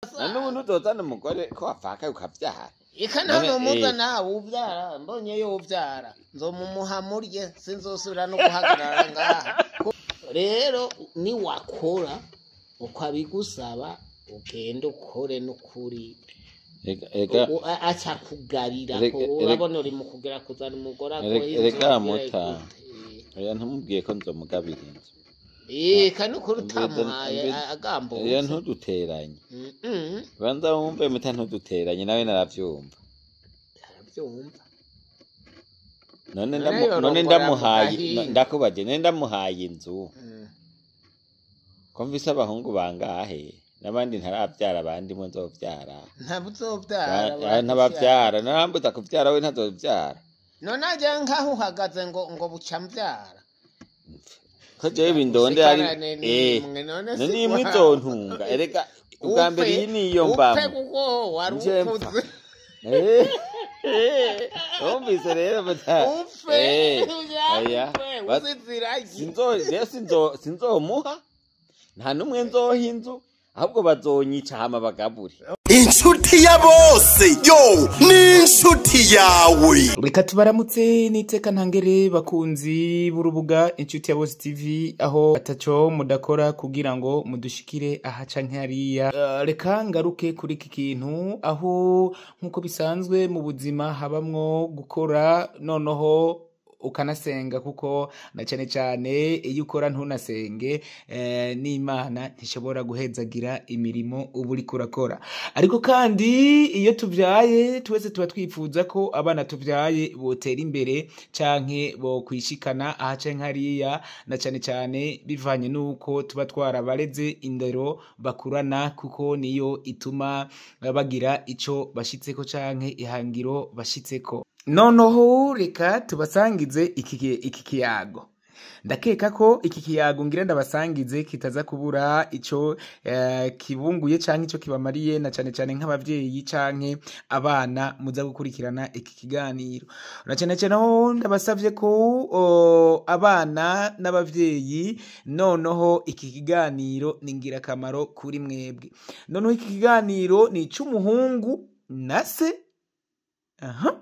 None ubu ntuzozana umugore ko wapfakaye ukavyara? Eka nta None, numuzana uvyara, mbonye yovyara nzomumuha murye, sinzosubira no guhagarara ngaha. Rero niwakora uko abigusaba, ugende ukore n'ukuri. Ega Aca kugarira ko urabona uri mu kugera kuzana umugore agoye inzu erega agira muta. gute. Oya, ntumubwiye ko nzomugabira inzu. Eka nukuri utamuhaye Oya, agambutse. Ntuduteranye. Mm-mm. Banza wumve muta, ntuduteranye, nawe naravyumva. Aravyumva. None None none yorongora ndamuhaye mu gahinga. Ndakubaje, none ndamuhaye inzu ko mfise abahungu bangahe n'abandi ntaravyara, abandi mo nzovyara. Ntabuzovyara. Ntabavyara, narambuza kuvyara, we ntazovyara. None aja nkaho uhagaze ngo buca mvyara. Ko jewe bindonde ari Ushikarane nimwe, none si none imwe kwawe. izontunga erega ubwa mbere iyi niyo Upfe mbamwo. Kuko wari Nje mpfa. ukuze. Wumvise rero muta. Upfe. Oya. Upfe uziziragi. Sinzo je sinzomuha, nta n'umwe nzoha inzu, ahubwo bazonyica hama bagabure. Inshuti ya bose yo ni inshuti yawe. Reka tubaramutse n'iteka ntangere, bakunzi b'urubuga Inshuti ya Bose TV, aho ataco mudakora kugira ngo mudushikire aha canke hariya. Reka ngaruke kuri iki kintu, aho nk'uko bisanzwe mu buzima habamwo gukora noneho ukanasenga, kuko na cane cane iyo ukora ntunasenge, n'Imana ntishobora guhezagira imirimo uba uriko urakora. Ariko kandi iyo tuvyaye twese tuba twifuza ko abana tuvyaye botera imbere canke bokwishikana aha canke hariya, na cane cane bivanye n'uko tuba twarabareze indero bakurana, kuko niyo ituma bagira ico bashitseko canke ihangiro bashitseko. Noneho reka tubasangize iki kiyago. Ndakeka ko iki kiyago ngira ndabasangize kitaza kubura ico kibunguye canke ico kibamariye, na cane cane nk'abavyeyi canke abana muza gukurikirana iki kiganiro. Na cane cane aho ndabasavye ko abana n'abavyeyi, noneho iki kiganiro ni ngirakamaro kuri mwebwe. Noneho iki kiganiro ni ic'umuhungu na se, aha,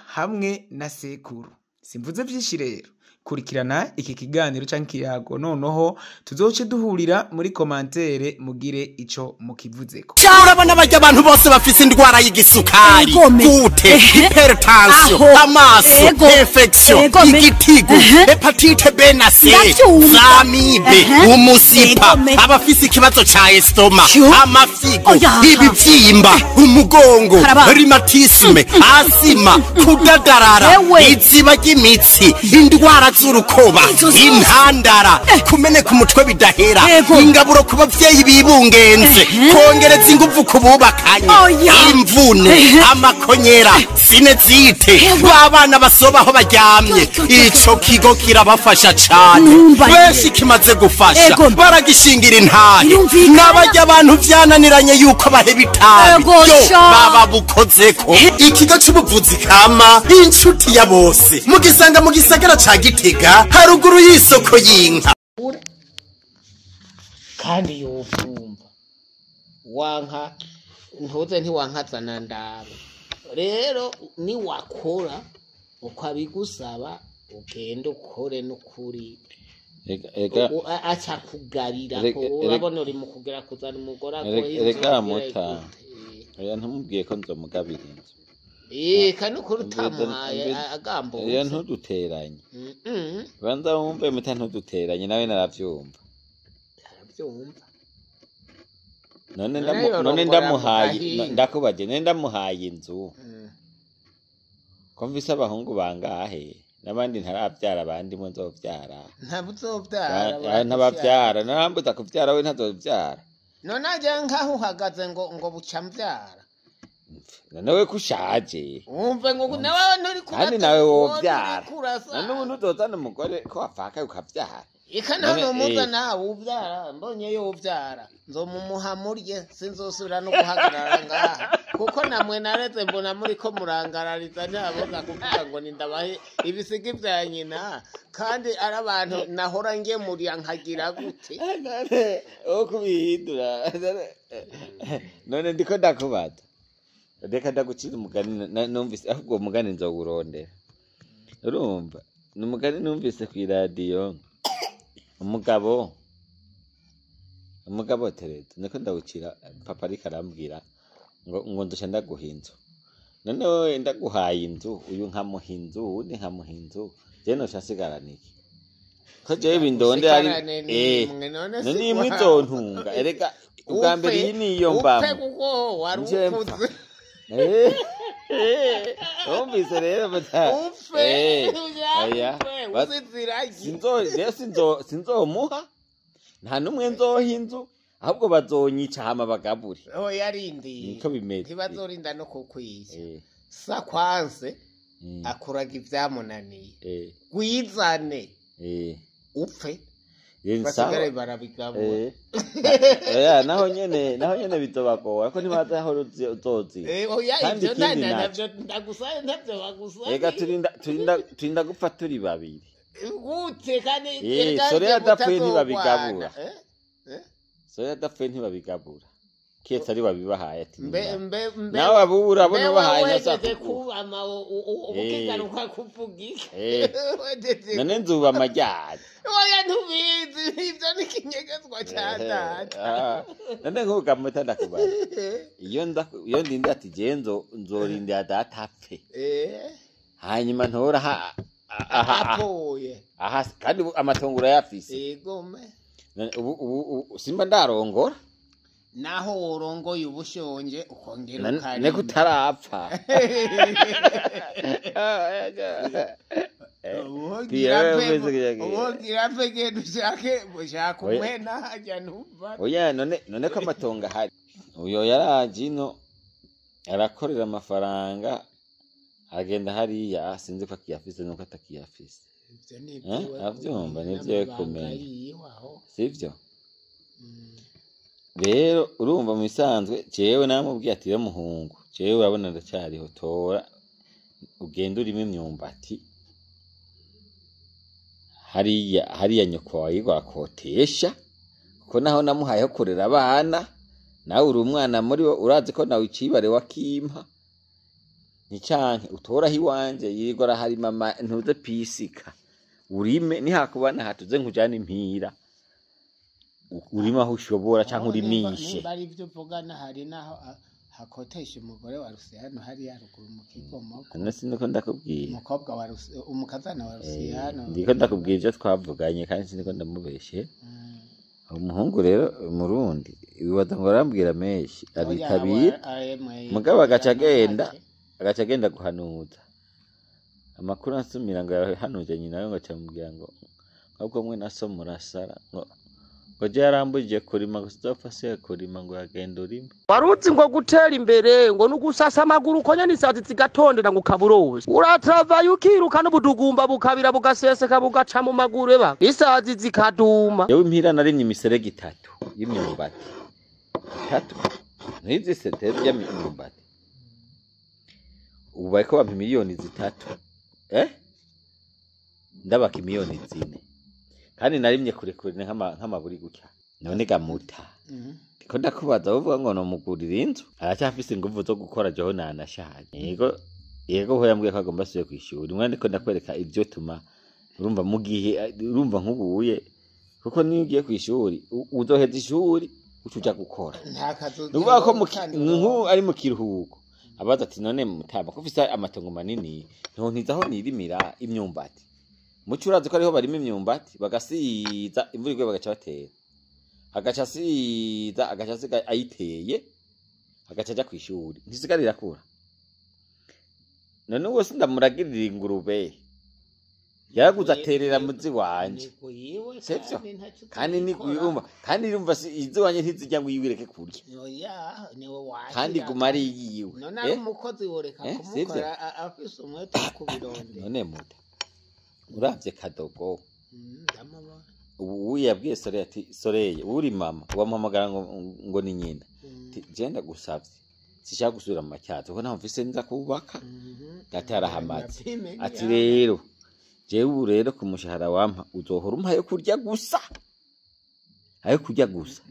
hamwe na sekuru. Simvuze vyinshi rero, kurikirana iki kiganiro canke ikiyago, noneho tuzoce duhurira muri commentaire mugire ico mukivuzeko. Urabona barya abantu bose bafise indwara y'igisukari, Egome. goutte, hypertension, Aho. amaso, Ego. infection, Egome. igitigu, hépatite B na C, Ndavyumva. z'amibe, umusipa, Egome. abafise ikibazo ca estomac, Shu. amafyigo, Oya. ibivyimba, umugongo, Karaba. rhumatisme, asima, kudadarara, Ewe. iziba ry'imitsi, indwara z'urukoba, Izo zose. intandara, kumeneka umutwe bidahera, Ego. ingaburo ku bavyeyi bibungenze, kongereza inguvu ku bubakanye, Oya. imvune, amakonyera, sinusite, Ewe. babana basoba aho baryamye. Yo, yo, yo, Ico kigo kirabafasha cane. Numva Benshi kimaze gufasha Ego. baragishingira intahe, Birumvikana. n'abarya abantu vyananiranye yuko baheba itabi, Ego, yo sha. baba bukozeko. Ikigo c'ubuvuzi kama Inshuti ya Bose mugisanga mu gisagara ca Gitega, haruguru y'isoko y'inka. Kandi yovyumva wanka ntuze ntiwankazana ndabe. Rero niwakora uko abigusaba, ugende ukore n'ukuri. Ega Aca kugarira ko urabona uri mu kugera kuzana umugore agoye inzu erega agira muta. gute. Oya, ntumubwiye ko nzomugabira inzu. Eka nukuri utamuhaye agambutse. Oya, ntuduteranye. Mm-mm. Banza wumve muta, ntuduteranye, nawe naravyumva. Aravyumva. None None none yorongora ndamuhaye mu gahinga. Ndakubaje, none ndamuhaye inzu ko mfise abahungu bangahe n'abandi ntaravyara, abandi mo nzovyara. Ntabuzovyara. Ntabavyara, narambuza kuvyara, we ntazovyara. None aja nkaho uhagaze ngo buca mvyara. None we ko ushaje? Wumve ngo nawe nturi Kandi nawe wovyara. kurasa. None ubu ntuzozana umugore ko wapfakaye ukavyara? Eka nta None, numuzana uvyara, mbonye yovyara nzomumuha murye, sinzosubira no guhagarara ngaha. Kuko namwe nareze mbona muriko murangarariza, ntaboza kuvuga ngo nindabahe ibisigi vya nyina, kandi ari abantu nahora ngemurira nkagira gute? None uko kubihindura? None ndiko ndakubaza, reka ndagucira umugani numvise. Ahubwo uwo mugani nzowurondera. Urumva, ni umugani numvise kw'iradiyo. Umugabo Tereza, niko ndawucira. Papa ariko arambwira ngo nzoca ndaguha inzu. None wewe ndaguhaye inzu, uyu nkamuha inzu, uwundi nkamuha inzu, jewe noca nsigarana iki, ko jewe bindondera ari Usigarane n'imwe, none si none imwe kwa- izontunga? Erega ubwa mbere iyi niyo Upfe mbamwo. kuko wari Nje mpfa. ukuze. Wumvise rero muta Upfe. Oya. Upfe uziziragi. Sinzo rero, sinzomuha nta n'umwe nzoha inzu, ahubwo bazonyica hama bagabure. Oya, yarindiye. Niko bimeze. Ntibazorinda no kukwica. Sakwanse akuraga ibyamunaniye. Gwizane upfe, basigare barabigabura. Oya, naho nyene bizobagora ko ntibazi aho uzozira. Oya. Kandi Ivyo ikindi naco. Navyo ndagusaye, ntavyo bagusaye. Ega turinda gupfa turi babiri. Gute kandi? Sore Kandi adapfuye mutazogwana. ntibabigabura. Eh? Sore adapfuye ntibabigabura, kiretse ari wabibahaye ati Mbe "Niba." mbe mbe Nawe abubura abona mbe ubahaye wewe ntaza uhejeje kuguha. kubama ukigaruka kuvuga iki? Uhejeje None nzuba amajyari? Oya, ntubizi, ivyo ni ikinyegezwa ca data. Ah, none nkugamuta ndakubaza, iyo ndinde ati jewe nzorindira data apfe, hanyuma ntora aha Apfuye. aha, kandi ubu amatongo urayafise. Igome. None ubu simba ndarongora. Naho worongoye ubushonje ukongera ukarima. Neko utarapfa. Uwogira apfe, genda ushake ushaka Oya. umwena hajya ntumva. Oya, none ko amatongo ahari, uyo yaraje ino arakorera amafaranga, agenda hariya, sinzi ko akiyafise nuko atakiyafise. Ivyo ni ivyiwe. Avyumva, ni kumenya, ivyiwe n'amabanga kumenya. yiwe aho. Sivyo? Rero urumva, mu bisanzwe jewe namubwiye ati: "Rero muhungu, jewe urabona ndacyariho, tora ugende urime imyumbati hariya nyoko wawe yirirwa akotesha, kuko naho namuhayeho kurera abana, nawe uri umwana muri bo, urazi ko nawe icibare wakimpa nticanke utoraho iwanje yirirwa araharima ntuze pisika, urime nihakubana hatuze nkujane impira, urime aho ushobora canke Aho urimishe." Nimba ari ibyo uvugana, hari naho hakotesha umugore wa Rusiyano hariya ruguru mu Kigomoko. Hano siniko ndakubwira. Umukobwa wa umukazana wa Rusiyano. Ndiko ndakubwira ivyo twavuganye, kandi siniko ndamubeshe. Umuhungu rero umurundi wibaza ngo arambwira menshi, aritabira. Mugabo agaca agenda guhanuza amakuru ansumira ngo yahanuje nyina we, ngo acamubwira ngo ahubwo mwe na so murasara, ngo je yarambujije kurima, ngo sizopfa asigaye kurima, ngo yagenda urime. Waruzi ngo gutera imbere ngo nugusasa amaguru uko nyene, isazi zigatondera, ngo ukaburose uratravaye, ukiruka n'ubudugumba bukabira bugaseseka bugaca mu maguru, eba isazi zikaduma. Jewe impira narimye imiserege itatu y'imyumbati, itatu ntizi sete y'imyumbati. Ubu bariko bampa 3 miliyoni, ndabaka 4 miliyoni, kandi narimye kure kure nk'amaburi gutya. None gamuta, ndiko ndakubaza, uvuga ngo nomugurira inzu, aracyafise inguvu zo gukora, jeho nanashaje. Yego, ho yambwiye ko agomba asubire kw'ishuri. Mwana, ndiko ndakwereka ivyo tuma urumva mu gihe urumva nk'ubuye, kuko niyo ugiye kw'ishuri uzoheza ishuri uca uja gukora. Nta kazi. Ni ukuvuga ko nk'ubu ari mu kiruhuko, abaza ati: "None mutama, ko ufise amatongo manini, ntontiza aho nirimira imyumbati?" Muco urazi ko ariho barima imyumbati, bagasiza, imvura iguye bagaca batera, agaca asiza, agaca asiga ayiteye, agaca aja kw'ishuri, ntisigara irakura. None uwo sindamuragirira ingurube yaraguze aterera muzi wanje? Yiwe. Sivyo? Kandi ntacyo Kandi ni uzikora. urumva, kandi urumva iziwanje ntizijya ngo yiwireke kurya. Oya, niwe wahira. Kandi iguma ari iyiwe. None ari umukozi, woreka Sivyo? kumukora afise umwete wo kubirondera. None muta, uravye kadogo, Ndamubona. ubu uyu yabwiye Soreye ati: "Soreye, uri mama," wamuhamagara ngo ni nyina. Ati: "Je ndagusavye Sishaka gusubira mu Matyazo kuko ntaho mfise nza kubaka. Data yarahamaze. Nabimenye. Ati rero jewe ubu rero ku mushahara wampa uzohora umpa ayo kurya gusa, ayo kurya gusa,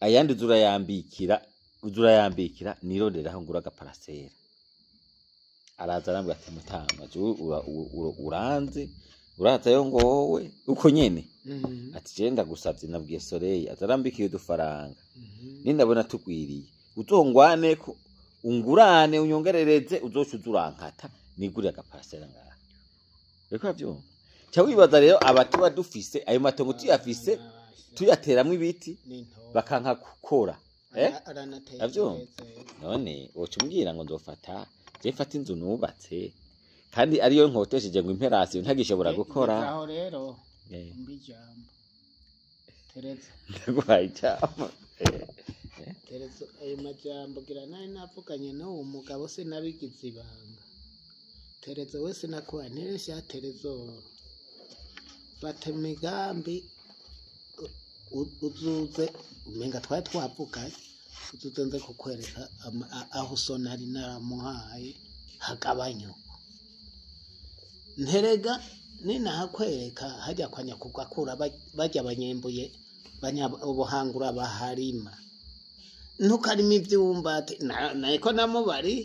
ayandi uzurayambikira nironderaho ngura agaparasera. Araza arambwira ati mutama, jewe uranze urazayo ngo wowe uko nyene. Ati jewe ndagusavye, nabwiye Soleil azarambikiye udufaranga, nindabona tugwiriye uzongwaneko, ungurane, unyongerereze, uzoca uza urankata nigurire agaparasera ngaha. Uriko uravyumva? Ca wibaza rero aba tuba dufise ayo matongo, tuyafise tuyateramwo ibiti, bakanka gukora, eh? Avyumva? None woca umbwira ngo nzofata je mfata inzu nubatse kandi ariyo nkotesheje ngo imperasiyo ntagishobora gukora? Aho rero umva ijambo Tereza. Ndaguhaye ijambo. Tereza, ayo majambo gira nayo navuganye n'uwo mugabo, sinabigize ibanga. Tereza we, sinakuba ntiresha. Terezoro, fata imigambi, uzuze, umenga twari twavuganye, uzuze nze kukwereka aho so nari naramuhaye hagabanyuka. Nterega ninahakwereka hajya kwa nyakugakura bajya banyembuye ubuhangura baharima, ntukarima ivyumbati. Niko namubari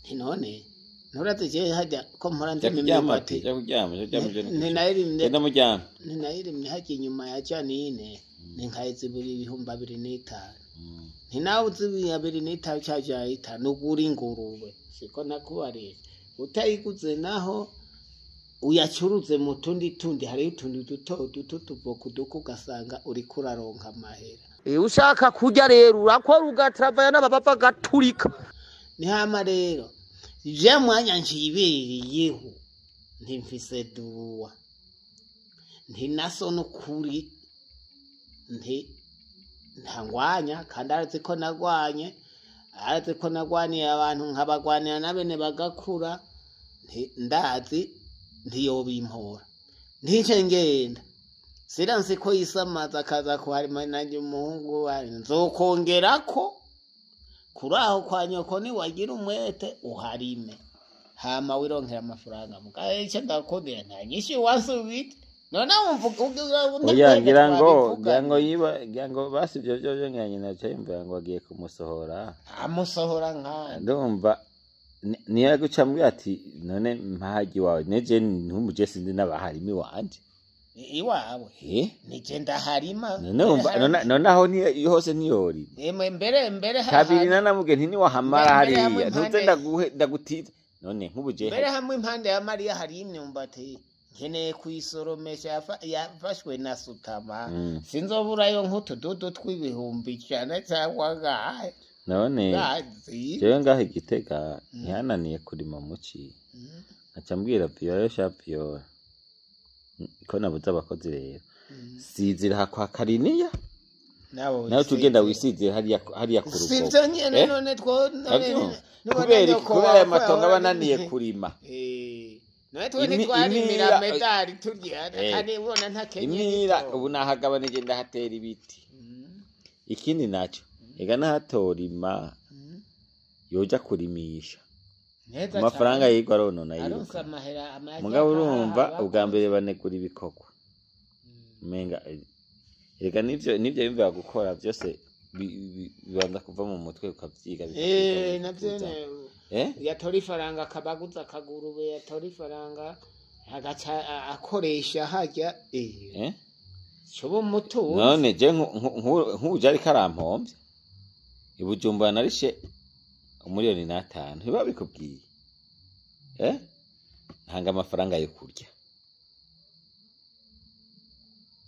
nti none nturazi jewe hajya ko mpora Jya ndima kuryama ati imyumbati? Jya kuryama, jya kuryama, jya Ninayirimye. Genda muryama. Ninayirimye hajya inyuma ya Janine, ninkayizibura 2500. Ntinawe uzi 25 caja itanu ugura ingurube, siko nakubariye? Utayiguze naho uyacuruze mu tundi tundi, hariho utundi duto duto tuvoka uduko, ugasanga uriko uraronka amahera. Ushaka kurya rero urakora ugatravaya n'abapapa gaturika. Nihama rero je mwanya ncibiriyeho, ntimfise duwa, ntinaso n'ukuri, nti ntangwanya, kandi arazi ko nagwanye, arazi ko nagwaniye abantu, nkabagwanira na bene bagakura. Nti ndazi ntiyobimpora, ntice ngenda siransi ko yisamaza akaza kuharima nanjye umuhungu wari nzokongerako kuri aho kwa nyoko. Niwagira umwete uharime, hama wironkera amafaranga. Mugabe icyo ndakundira, nta nyinshi wasubite none wumva. Oya, ngira ngo yiba, ngira ngo basi ivyo vyo ngira nyina aca yumvira ngo agiye kumusohora. Amusohora nkana. Ndumva niyo yaguca ambwira ati none mpahagi wawe neje ntumuje, sinzi n'abaharimi wanje. Iwawe? Eh. Nije ndaharima. None wumva none aho niyo hose ntiyorima. Emwe, mbere Kabiri nanamubwiye nti niwahamara Mbere hamwe hariya ntuze ndaguhe ndagutiza none nk'ubuje. Mbere hamwe impande ya Mariya hari imyumbati nkeneye kuyisoromesha, yafashwe na sutama. Sinzoburayo nk'utududu tw'100,000 cyangwa ngahe. None ngazi. Jewe ngaho igitega ntihananiye kurima muci, nkaca mbwira Viyora, sha Viyora, ko nabuze abakozi rero, sizira aha kwa Kariniya. Nawe nawe tugenda wisizira hariya ku rugo. Sivyo nyene? Eh? None two none Uravyumva? nubona Kubera iki? nyoko Kubera aya wawe matongo aba wahora ananiye kurima. None twe ntitwarimira medali turya kandi ubona ntakenye. Imira ubu nahagabanije, ndahatera ibiti. Ikindi naco ega nahatorima yoja kurimisha Neza. Amafaranga Cane. yigwa aronona Aronse yiruka. amahera amajya Mugabo urumva, akahaha ubwa mbere abakozi. banegura ibikorwa umenga erega nivyo yumvira gukora byose bibanza kuva mu mutwe ukavyiga, bikakuza, Navyo bikakuza. Eh? Yatora ifaranga akabaguza akagurube, yatora ifaranga agaca akoresha harya Eh? coba umutunzi. None je nk'ubu je ariko arampombya i Bujumbura, narishe 1,5 miliyoni, ntibabikubwiye? Eh, ntanga amafaranga yo kurya,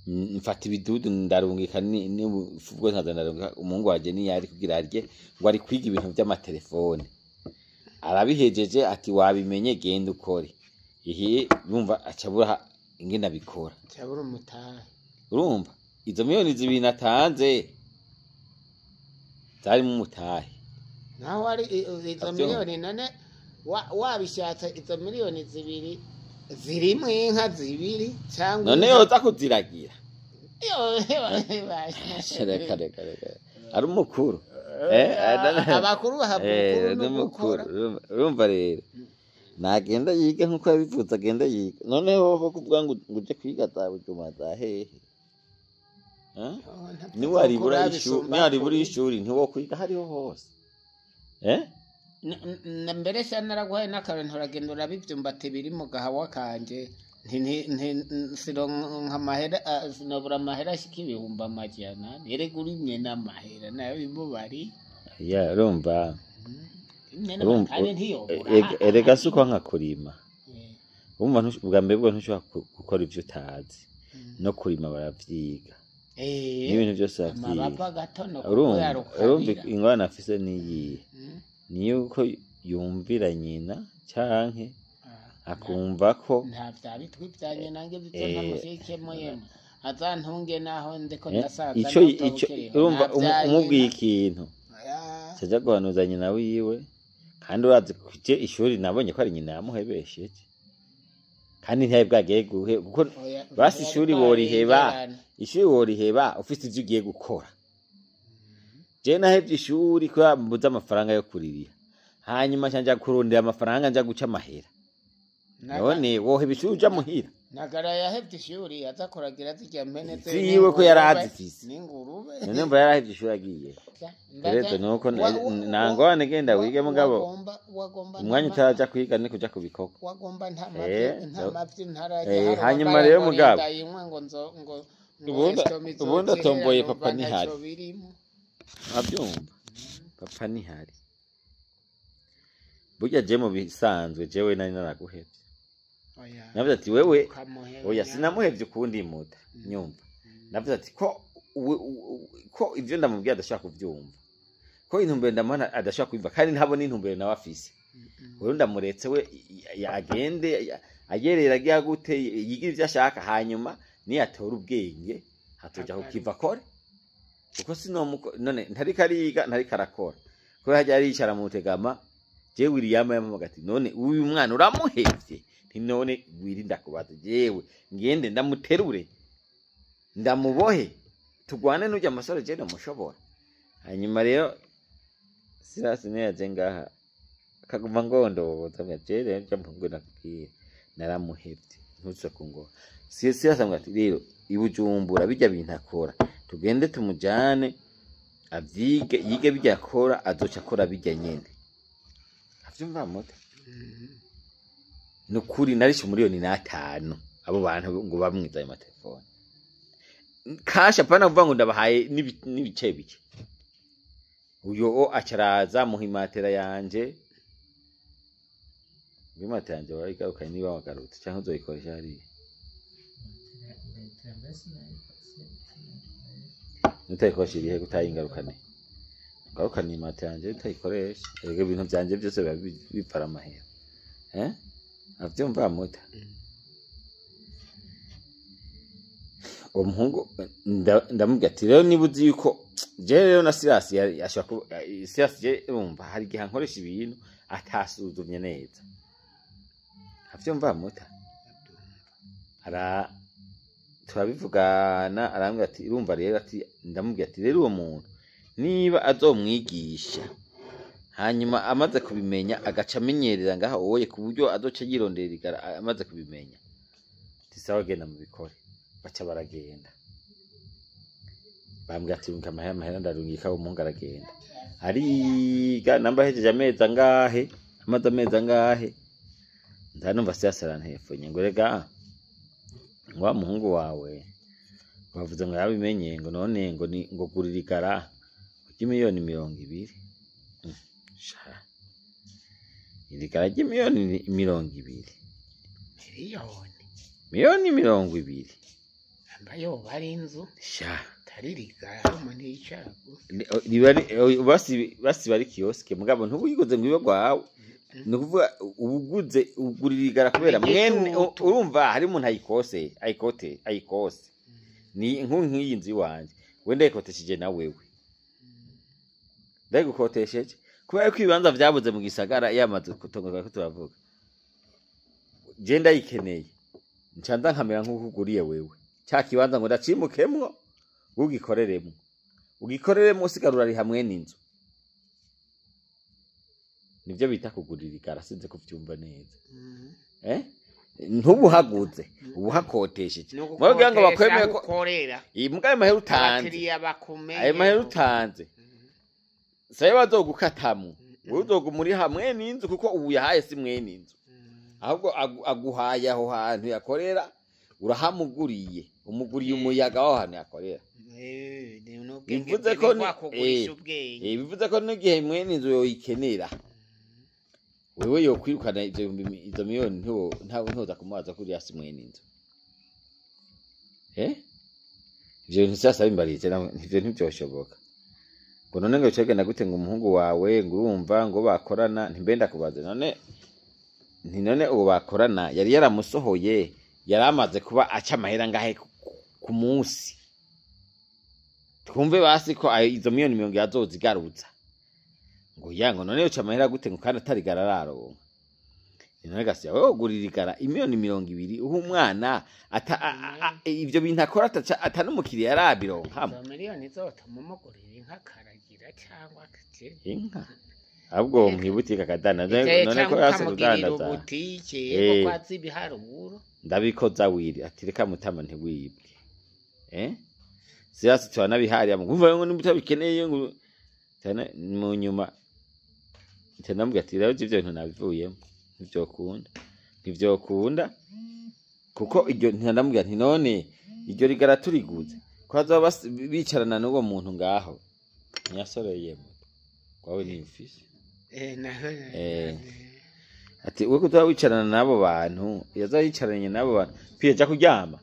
mfata ibidudu ndarungika, n'ubufu bwose nkaza ndarungika. Umuhungu wanje niyo ari kugira arye, ngo ari kwiga ibintu vy'amatelefone, arabihejeje ati wabimenye, genda ukore ihi. Yumva aca abura ingene abikora. Cabura umutahe. Urumva izo 2 miliyoni natanze zarimo umutahe. Naho ari izo Avyumva. miliyoni none wabishatse izo 2 miliyoni zirimwo inka zibiri cyangwa None yoza kuziragira? Yo, Reka reka reka, ari umukuru. Eh, Abakuru bahabwa eh, ubukuru no n'umukuru gukora. Urumva rero nagenda yiga nkuko yabivuze, agenda yiga. Noneho ho kuvuga ngo uje kwiga za Bujumbura za hehe? Eh? Niwaribura ishuri, niwaribura ishuri, ntiwokwiga hariho hose, eh. Mbere sha naraguhaye n'akantu, uragenda uraba ivyumbati biri mu gahawa kanje, sironka amahera, sinobura amahera ashika 400,000. Erega urimye n'amahera nayo bimubari. Ya, urumva urumva kandi ntiyobura. Erega si uko nka kurima. Urumva ubwa mbere bwo ntushobora gukora ivyo utazi. No kurima baravyiga, n'ibintu byose baravyiga. Amababa gatono kuko Urumva yarukabira. Ingorane afise niyihe? Ni yuko yumvira nyina canke akumva ko Nta vya bitwi vya nyina nge bizo ntamushikemo, yemwe azantunge naho ndiko ndasaza. Ico naho ico ukiriho. Urumva Nta vya umubwiye nyina. ikintu Oya. caja guhanuza nyina wiwe, kandi urazi kuje ishuri nabonye ko ari nyina yamuhebesheje, kandi ntiyari bwagiye guhe kuko Oya, basi ntiyari ishuri woriheba. bwarengerane. Ishuri woriheba ufise ivyo ugiye gukora. Je nahevye ishuri kubera mbuze amafaranga yo kuririha, hanyuma nca nja kurondera amafaranga, nja guca amahera. None woheba ishuri uja muhira? Nagara yahevye ishuri aza kuragira zirya mpene ze Ziwe ko yari azifise. N'ingurube. None mva yarahevye ishuri agiye. Rero nuko nangorane, genda wige mugabo Wagomba umwanya utaraja kwiga ni kuja ku bikorwa. Wagomba nta nta mavyi ntarajya. Hanyuma rero mugabo. Yimwe ngo nzo ngo ngo estomi Ubundi izozihera, atomboye numva papa ntihari. Ntaco birimo. Abyumva papa ntihari. Burya je mu bisanzwe jewe nari naraguhevye. Oya, Navuze ati wewe ukamuheba. Oya, sinamuhevye ukundi muta nyumva. Navuze ati ko ko ivyo ndamubwiye adashobora kuvyumva, ko intumbero ndamuha adashobora kuvyumva, kandi ntabona intumbero nawe afise. Wewe ndamuretse we agende ayerera agira gute, yigira ivyo ashaka, hanyuma niyatora ubwenge hatoja kukiva akore, kuko sinomuko none ntariko ariga, ntariko arakora, kubera hajya aricara mu tegama. Jewe William yampamagaye ati: "None uyu mwana uramuhevye?" Nti: "None wirinda kubaza, jewe ngende ndamuterure ndamubohe tugwane n'urya musore? Je ndamushobora?" Hanyuma rero Sirasi niyo yaje ngaha akaguma ngondoza mbwira, je rero nja mpungu nakubwira naramuhevye, ntuze kungora. Sirasi ambwira ati: "Rero i Bujumbura bijya bintu akora, tugende tumujane avyige, yige bijya akora, azoca akora bijya nyene." Avyumva muta? Nukuri narishe 1,5 miliyoni abo bantu ngo bamwiza ayo matelefone kasha, apana kuvuga ngo ndabahaye n'ibice bice. Uyo o acaraza muha imatera yanje, ngo imatera yanje warayigarukanye, niba wagarutse canke uzoyikoresha hariya. Nutayikoresha irihe? Kutayingarukane, ngarukane imatera yanje utayikoresha. Erega ibintu vyanje vyose biba bipfara amahera, eh, avyumva muta? Uwo muhungu ndamubwira ati: "Rero niba uzi yuko je rero na Sirasi ashobora kuba Sirasi, je urumva hari igihe ankoresha ibintu atasuzumye neza." Avyumva muta? Ara turabivugana, arambwira ati: "Urumva rero," ati, ndamubwira ati: "Rero uwo muntu niba azomwigisha, hanyuma amaze kubimenya agaca amenyerera ngaha oye, ku buryo azoca yirondera igara amaze kubimenya." Ati: "Sawa, genda mubikore." Baca baragenda, bambwira ati: "Rungika amahera." Amahera ndarungika, umuhungu aragenda ariga. Namba ahejeje amezi angahe, amaze amezi angahe, ndanumva Sirasi arantefonye ngo: "Rega ngo wa muhungu wawe bavuze ngo yabimenye, ngo none ngo ni ngo gurira igara ry'imiliyoni 20." Sha, irigara ry'imiliyoni 20? Miliyoni? Miliyoni 20. Amba yoba ari inzu. Sha. Atari rigara umuntu yicara gusa. Riba basi bari kioske, mugabo ntubuyiguze ngo ibe gwawe. Ni ukuvuga ubuguze ugurira igara kubera mwene Igitutu. Urumva hari umuntu ayikose, ayikote, ayikose ni nk'iyi nzu iwanje, we ndayikotesheje na wewe ndayigukotesheje, kubera ko ibibanza vyabuze mu gisagara yamaze kutongoka ko turavuga. Je ndayikeneye, nca nza nkamera nk'uko uguriye wewe ca kibanza ngo ndacimukemwo, ugikoreremwo, ugikoreremwo, usigara urariha mwene inzu. Nivyo bita kugurira igara, sinzi kuvyumva neza. Eh, ntubuhaguze, ubuhakotesheje kugira ngo bakwemere ko ukorera. Iyi mbwa, ayo mahera utanze, abakiriya bakumenye. Ayo mahera utanze sayo bazogukatamwo, wewe uzoguma uri hamwe n'inzu, kuko ubu yahaye si mwene inzu, ahubwo aguhaye aho hantu yakorera, urahamuguriye, umuguriye umuyaga w'aho hantu yakorera. Bivuze ko kugurisha ubwenge. Bivuze ko n'igihe mwene inzu yoyikenera, wewe yokwirukana ivyo izo miliyoni, ntoza kumubaza ko uriya si mwene inzu. Ivyo bintu sasa bimbariye, ivyo ntivyoshoboka. Ngo none ngo bicagenda gute, ngo umuhungu wawe, ngo urumva ngo bakorana, ntimbe ndakubaze none, nti none uwo bakorana yari yaramusohoye, yari amaze kuba aca amahera ngahe ku munsi, twumve basi ko izo miliyoni 20 azozigaruza. Ngo ya, ngo none yoca amahera gute, ngo kandi atarigara araronka. None gasiya wewe ugurira igara imiliyoni 20 uha umwana ata ivyo bintu akora ata n'umukiriya arabironkamo. Izo miliyoni zotuma umugurira inka akaragira cyangwa Inka ahubwo mwibutike akadandaza none ko cyangwa yase ukamugirira kudandaza ubutike kuko azi ibiharuro. Ndabikoza wiri ati reka mutama ntiwibwe. Siyasi turanabihariya ngo ngo nimba utabikeneye, ngo cyane mu nyuma ndamubwira ati rero ivyo bintu nabivuyemo, ntivyokunda, ntivyokunda, kuko iryo ndamubwira nti none iryo rigara turiguze ko bazoba bicarana n'uwo muntu ngaho ntiyasoreye moto kwawe ntiyufise. Ati we kuzoba wicarana n'abo bantu, yaza yicaranye n'abo bantu piye ja kuryama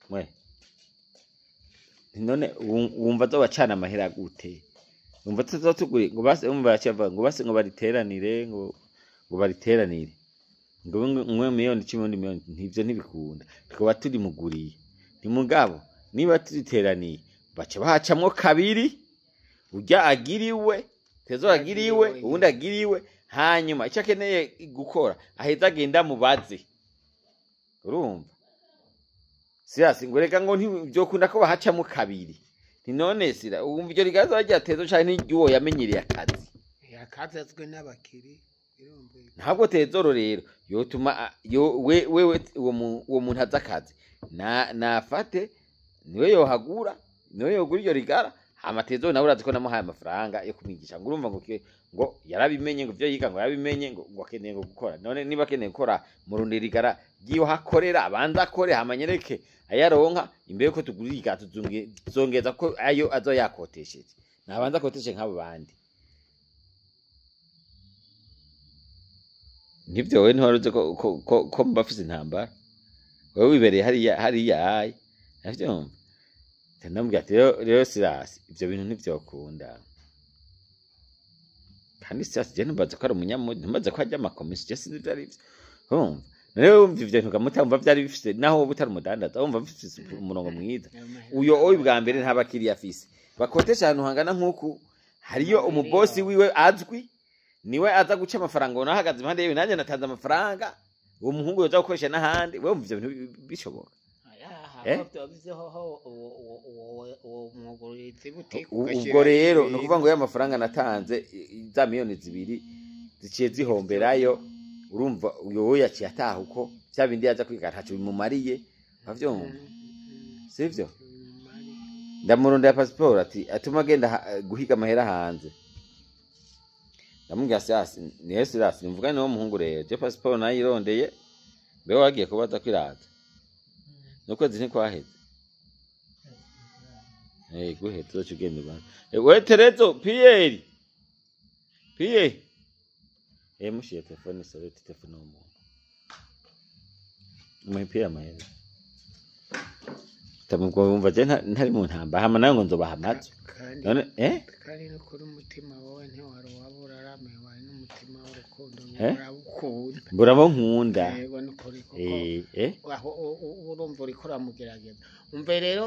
mwe. None wumva azobacana amahera gute? Wumva tuzotugure ngo base, umva yaciye ngo base, ngo bariteranire, ngo bariteranire, ngo umwe miliyoni 10 undi miliyoni, ntivyo ntibikunda, tukaba turimuguriye. Ni mugabo niba turiteraniye baca bahacamwo kabiri, urya agiriwe tezo agiriwe, uwundi agiriwe, hanyuma icyo akeneye gukora aheza agenda mubaze. Urumva sirasi ngo reka ngo ntibyokunda ko bahacamo kabiri. Nti none sira wumva iryo rigaza rya tezo canke n'iry'uwo yamenyereye akazi? Yakazazwe n'abakiri birumvikana. Ntabwo tezoro rero yotuma yo wewe uwo muntu azi akazi na nafate niwe yohagura, niwe yogura iryo rigara. Hama tezoro nawe urazi ko namuhaye amafaranga yo kumwigisha, ngo urumva ngo ngo yarabimenye, ngo ivyo yiga ngo yarabimenye, ngo akeneye ngo gukora. None niba akeneye gukora, murundi rigara ry'iyo hakorera abanza akore, hama anyereke ayaronka imbere yuko tugura irigara, tuzongeza ko ayo azoyakotesheje, nabanza akoteshe nk'abo bandi. Nibyo wowe ntiwari uzi ko mba mfise intambara, wowe wibereye hariya hariya ayi navyumva. Ndamubwira ati rero Sirasi ivyo bintu ntivyokunda. Kandi Sirasi je ntumbaze ko ari umunyamuji, ntumbaze ko arya amakomisiyo, je sinzi ivyo arivyo. Urumva rero, wumva ivyo bintu ukamutamba vyari bifise, naho wowe utari umudandaza wumva bifise umurongo mwiza. Uyo oyi bwa mbere nta bakiriya afise, bakotesha ahantu hangana nk'uku, hariyo umubosi wiwe azwi, niwe aza guca amafaranga, ubona ahagaze impande yiwe, nanjye natanze amafaranga uwo muhungu yoza gukoresha n'ahandi. Wewe wumva ivyo bintu bishoboka? Eh? Ubwo rero ni ukuvuga ngo ya mafaranga natanze za miliyoni 2 ziciye zihomberayo. Urumva uyo yaciye ataha uko vya bindi yaza kwiga ntaco bimumariye, uravyumva sivyo? Ndamurondera pasiporo ati atuma agenda guhiga amahera hanze. Ndamubwira Sirasi, niyo Sirasi nimvugane n'uwo muhungu rero, je pasiporo nayirondeye, mbe wagiye kubaza ko iraza n'ukwezi ntikwaheze. Guhe tuzoca ugenda ubana. We Terezo, Pierre. Pierre. Mushiye telefone sorete telefone w'umuntu. Umuhe Pierre amahera. Tamubwo wumva je ntari mu ntamba hama nawe ngo nzobaha amazu. Kandi None kandi no kuri umutima wawe ntiwari wabura arame wawe n'umutima w'urukundo Eh? urawukunda. Mburamo nkunda. Yego nukuri kuko aho urumva uriko uramugerageza. Umve rero,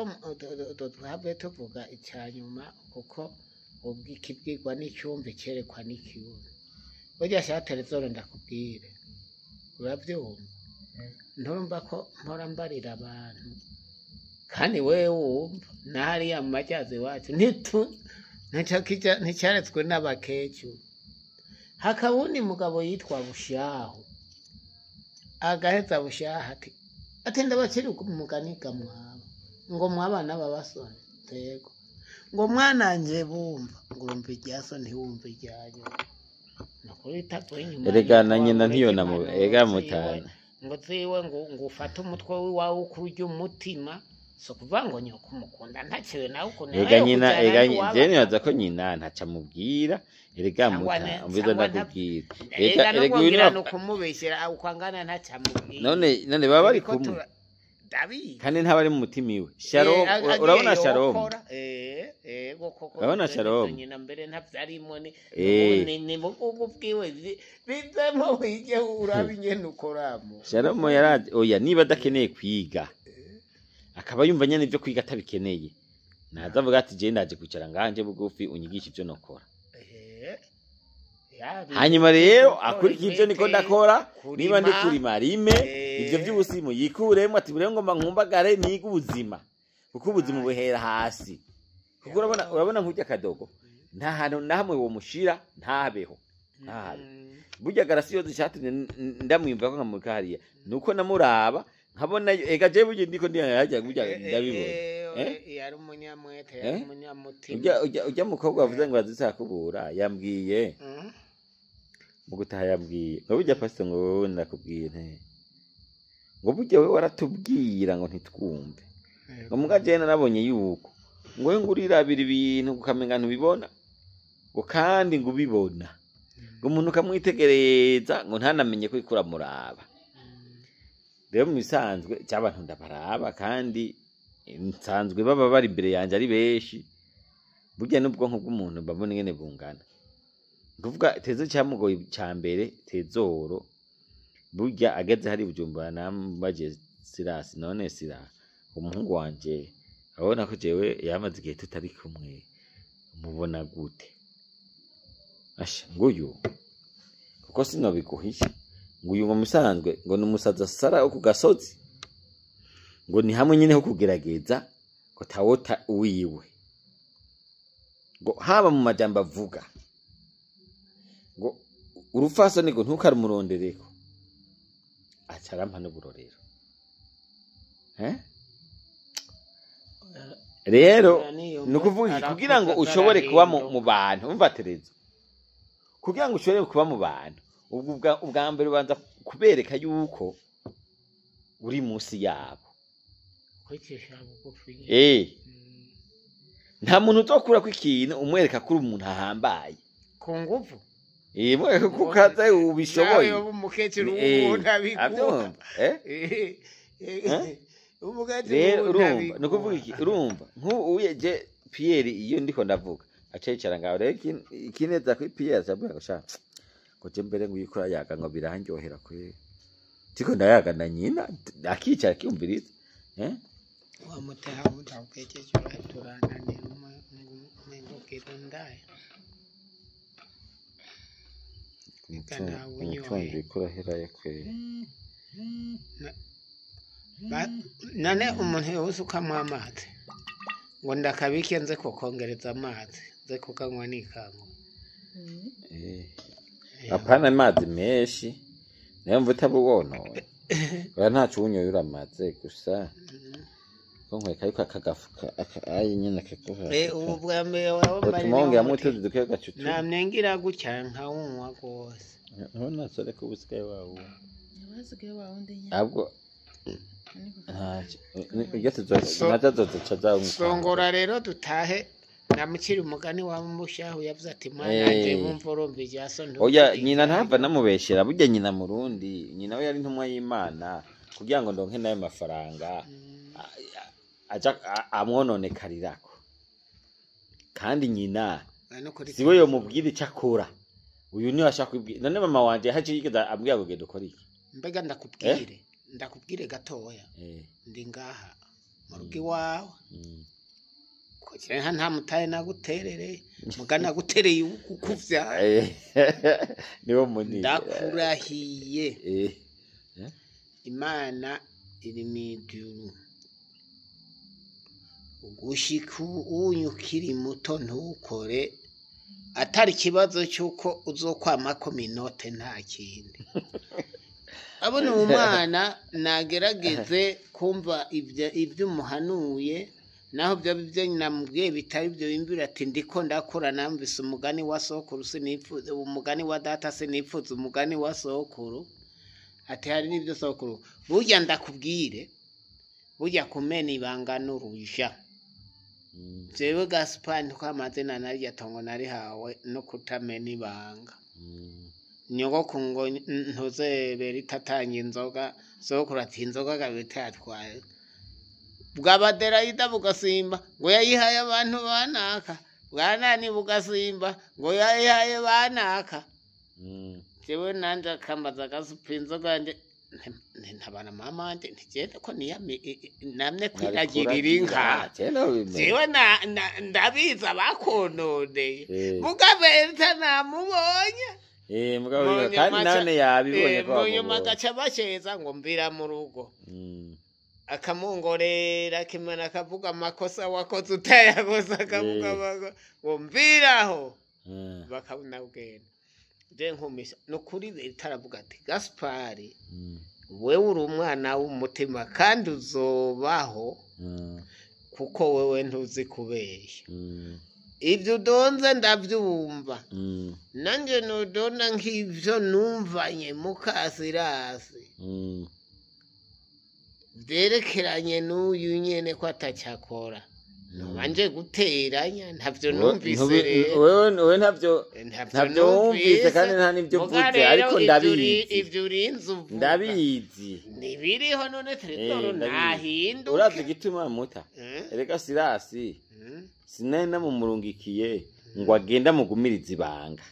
tuhave tuvuga icya nyuma, kuko ubwo ikibwirwa n'icyumva icyerekwa n'ikibuno. Burya sha Terezoro ndakubwire, urabyumva, nturumva ko mpora mbarira abantu, kandi wewe wumva na hariya mu majyazi iwacu nticyaretswe n'abakecuru. Hakaba uwundi mugabo yitwa Bushahu, agaheza Bushahu ati ndabacira umugani ga mwaba, ngo mwabana b'abasore tego, ngo mwananje bumva, ngo urumva irya so ntiwumva irya nyoko. Nukuri itavuye inyuma Erega nyoko na nyina wawe, ureke ntiyona impanuro ega ziwe, mutana. Ngo ziwe ngo ufate umutwe wiwawe ukurya umutima, si ukuvuga ngo nyoko umukunda ntakiwe nawe ukuntu Ega nyina yokujyana ega n'iwabo je nibaza ko akakunda. nyina ntaca amubwira. Erega Cyangwa muta umviza cyangwa ndakubwira. Erega erega erega uyu n'ubwongira ni ni ukumubeshyera uko angana ntacamubwiye. None baba bari Turiko kumwe ndabizi. Kandi ntaba ari mu mutima iwe. Shalom, Agiye urabona Shalom, yokora ego koko urabona ivyo nivyo Shalom. nyina mbere ntavyarimo ni ni bugugu bwiwe bizemo wige urabe ingene ukoramo. Shalom yaraje, oya, niba adakeneye kwiga akaba yumva nyene ivyo kwiga atabikeneye, naza avuga ati je ndaje kwicara nganje bugufi unyigishe ivyo nokora. Hanyuma rero gutora akurikira ivyo niko imete, ndakora, niba ndi kurima, kurima rime ivyo vy'ubusimu yikuremo, ati buriya ngomba nkumbagare nige ubuzima, kuko ubuzima buhera hasi. Kuko urabona nk'urya kadogo nta hantu na hamwe womushira ntabeho, ntahabe. Burya garasiyo zishatumye ndamwimva ko nkamurika hariya nuko namuraba nkabona ega jewe burya ndiko ndiyajya burya ndabibona. Yari umunyamwete, yari umunyamutima. Ujya mukobwa wavuze ngo azisakubura yambwiye mu gutaha, yambwiye ngo burya pastor, ngo wowe ndakubwiye nte, ngo burya wowe waratubwira ngo ntitwumve, ngo muga jewe narabonye yuko ngo we ngo urirabira ibintu ukamenga ntubibona, ngo kandi ngo ubibona, ngo umuntu ukamwitegereza ngo ntanamenye ko uriko uramuraba. Rero mu bisanzwe cy'abantu ndabaraba kandi nsanzwe baba bari imbere yanjye ari benshi, burya n'ubwonko bw'umuntu mbabona ingene bungana. Ni kuvuga tezo cyamugoye cya mbere tezoro, burya ageze hari Bujumbura nambaje Sirasi, none Sira umuhungu wanje abona ko jewe yamaze igihe tutari kumwe, mubona gute? Asha nguyu kuko sinobiguhisha, nguyu ngo musanzwe ngo ni umusazi asara wo ku gasozi, ngo ni hamwe nyine ho kugerageza ngo tawota uwiwe, ngo haba mu majambo avuga ngo urupfasoni ngo ntukarumurondereko, aca arampa n'uburorero. Rero ni ukuvuga iki? Kugira ngo ushobore kuba mu bantu, umva Terezo, kugira ngo ushobore kuba mu bantu, ubwo ubwa mbere ubanza kubereka yuko uri munsi yabo. Kwicisha bugufi nyine. Nta muntu uzokurako ikintu umwereka ko uri umuntu ahambaye. Ku nguvu. Umwereka ko ukaze ubishoboye. Nawe umukecuru w'umuntu abiguha. Abyumva, eh? Umukecuru Rero w'umuntu urumva ni ukuvuga abiguha. iki? Urumva nk'ubu je Pierre iyo ndiko ndavuga aca yicara ngaho, rero ikineza kuri Pierre aca avuga ngo sha, ngo je mbere ngo uyikora yaga ngo birandyohera kwe, tiko ndayaga na nyina akicara akiyumviriza, eh? Wa muteha mutawukejeje turananira umengo kirundaye. Reka ntawe unyoye. Umutunzi uriko uraherayo kwe. None umuntu yose ukamwa amazi ngo ndakabike nze kukongereza amazi nze kukanywa nikangwa. Apana amazi menshi, niyo mva utabuwonona, oya, ntaco uwunyoye uramaze gusa ko nkweka yuko aka gafuka aka ayi nyene akaguha. Ubu bwa mbere wabambariye utuma wongeramwo utuzi duke gacucu. Namwengira gutya nkawunywa rwose. Urabona sore ko ubusigaye wawunywa. Wasigaye wawundi nyine. Ahubwo ntacyo iryo tuzoza nazo azozica zawunywa. Songora rero dutahe, namucira umugani wa mushahu yavuze ati mwana Eh. wumva urumva irya so. Oya, nyina ntava namubeshera, burya nyina murundi, nyina we yari intumwa y'Imana kugira ngo ndonke nayo mafaranga aja amwononekarirako, kandi nyina siwe yomubwira icyo akora, uyu niwe ashaka kwibwira. None mama wanje haje yigeze ambwira ngo genda ukore iki? Mbega ndakubwire gatoya. Ndi ngaha mu rugo iwawe, kugira nta mutahe naguterere muga nagutereye ukuvyara. Niwo munini. Ndakurahiye, Imana iri mw'ijuru, gushika ubu unyu ukiri muto ntukore. Atari ikibazo cy'uko uzokwamako minote, nta kindi. Abona uwo mwana nagerageze kumva ibyo umuhanuye, naho byaba ibyo namubwiye bitari ibyo, yumvira ati ndiko ndakura, namvise umugani wa sokuru sinipfuza umugani wa data, sinipfuza umugani wa sokuru. Ati hari n'ibyo sokuru. Burya ndakubwire, burya kumena ibanga n'uruja. Jewe Gaspar, ko amazina narya tongo narihawe no kutamena ibanga. Nyogoko ngo ntuzebera itatanga inzoga, sokuru ati inzoga gabitatwaye bwabaderayida bugasimba ngo yayihaye abantu banaka, bwanani bugasimba ngo yayihaye banaka. Jewe nanje akambaza gasupa inzoga yanje, ntabana mama wanje ntigende ko niyame namye kwiragirira inka. Jewe ndabizi abakononeye, mugabenta namubonye. Mugabo kandi nawe yabibonye ko munyuma agaca basheza ngo mvira mu rugo. Akamungorera kimana, akavuga amakosa wakoze utayakoze, akavuga ngo mviraho, bakabona bwena. Je nkumisha nukuri itaravuga ati Gaspari, wewe uri umwana w'umutima kandi uzobaho, kuko wewe ntuzi kubeshya. Ibyo udonze ndabyumva, nanjye nudonda nk'ibyo numvanye mukasirasi byerekeranye n'uyu nyene ko atacyakora, nubanje guteranya ntavyo numvise rero. Wewe ntavyo wumvise kandi nta n'ibyo mvuze, ariko ndabizi. Ivyo urinze uvuga ndabizi. Ntibiriho none Teredoro nahinduke. Urazi igituma muta? Erega Sirasi sinari namumurungikiye ngo agende amugumirize ibanga,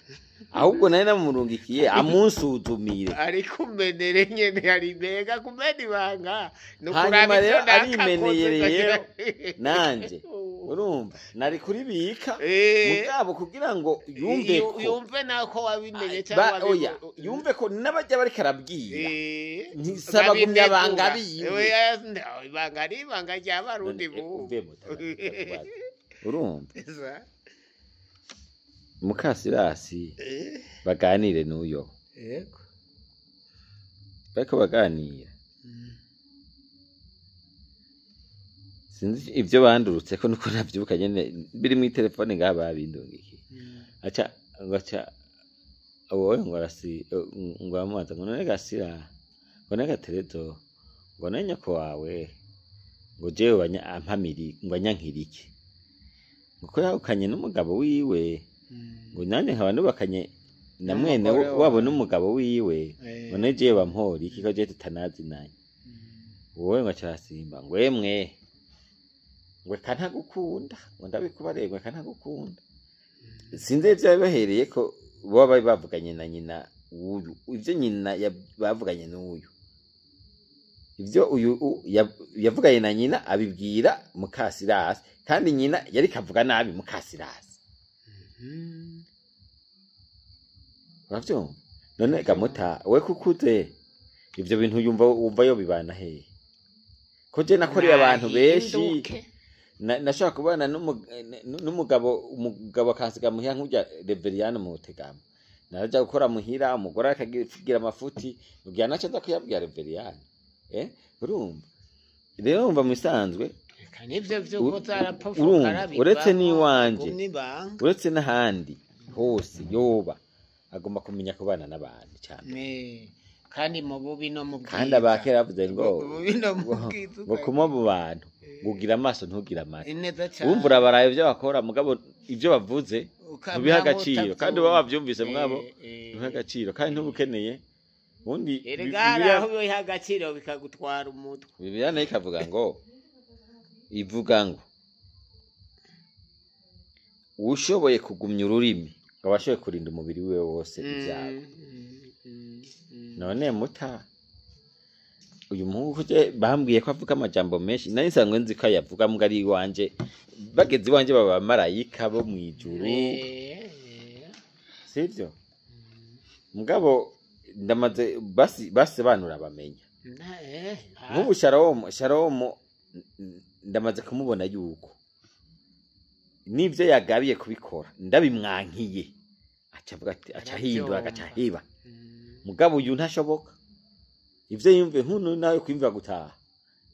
ahubwo nari namumurungikiye amunsuzumire. Ari kumenere nyene, ari mbega kumena ibanga. Hanyuma rero arimeneye rero nanje urumva nari kuribika mugabo kugira ngo yumve ko yumve nako wabimenye cyangwa oya, yumve ko n'abajya bariko arabwira ntisaba gumya banga biwe. Ibanga ari ibanga ry'abarundi bubu. Urumva mukasirasi baganire n'uyo. Yego. Bariko baganira sinzi ivyo bandurutse ko nuko navyibuka nyene biri mu telefone ngaha babindungikiye. Aca ngaca wowe ngo arasi ngo amubaza ngo none Gasira, ngo none Gaterezo, ngo none nyoko wawe ngo jewe ampamiri ngo anyankirike, ngo yahukanye n'umugabo wiwe, ngo nanjye nkaba nubakanye na mwene wabo n'umugabo wiwe, ngo none jewe bampora iki ko jewe tutanazinanye. Wowe ngo acasimba ngo emwe ngo eka ntagukunda, ngo ndabikubareye ngo eka ntagukunda. Sinzi ivyo yabibahereye ko boba bari bavuganye na nyina w'uyu, ivyo nyina bavuganye n'uyu, ivyo uyu yavuganye na nyina abibwira mukasirasi, kandi nyina yari kavuga nabi mukasirasi. Uravyumva? None gamuta we kukuze ivyo bintu yumva wumva yo bibana hehe? Ko je nakoreye abantu benshi, nashaka kubana n'umugabo, umugabo akansiga muhira nk'urya Reveriyani mu Tegama, naraja gukora muhira umugore akagira amafuti, ubwira naco nza kuyabwira Reveriyani. Urumva rero umva musanzwe uretse n'iwanje uretse n'ahandi hose yoba agomba kumenya kubana n'abantu cyane, kandi mu bubi no mu bwiza. Kandi abakera bavuze ngo ngo kuma mu bantu ngugira amaso ntugira amatwi, wumva urabaraye ibyo bakora mugabo ibyo bavuze ntubiha agaciro, kandi uba wabyumvise mwabo ntubiha agaciro kandi ntubukeneye. Ubundi erega hari aho biha agaciro bikagutwara umutwe. Bibiliya nayo ikavuga ngo ivuga ngo ushoboye kugumya ururimi ngo abashoboye kurinda umubiri wiwe wose ibyago. None muta uyu muhungu je bambwiye ko avuga amajambo menshi, nari nsanzwe nzi ko ayavuga mbwa ari iwanje, bageze iwanje baba marayika bo mwijuru, sivyo? Mugabo ndamaze basobanura bamenya nk'ubu Shalom ndamaze kumubona yuko N'ivyo yagabiye kubikora ndabimwankiye, aca avuga ati, aca ahindura, agaca ahiba. Mugabo uyu ntashoboka, ivyo yumve nk'uno nawe kwimva gutaha,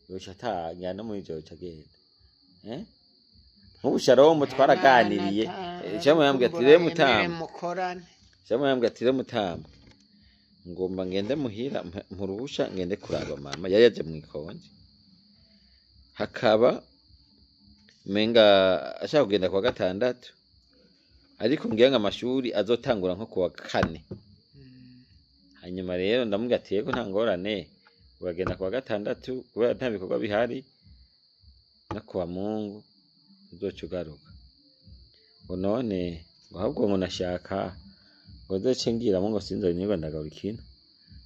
yoca ataha ngira no muri ivyo yoca agenda. Eh? Nk'ubu Shalomu twaraganiriye, Shalomu yambwiye ati rero mutama, mukorane. Shalomu yambwiye ati rero mutama, ngomba ngende muhira mpuruhusha ngende kuraba mama, yari yaje mw'ikonje, hakaba menga ashaka kugenda kuwa gatandatu, ariko ngira ngo amashuri azotangura nko kuwa kane. Hanyuma rero ndamubwira ati yego, nta ngorane, uragenda kuwa gatandatu kubera nta bikorwa bihari, no kuwa Mungu uzoca ugaruka. Ngo none ngo ahubwo ngo nashaka ngo nzoce ngiramo, ngo sinzore niba ndagaruka ino.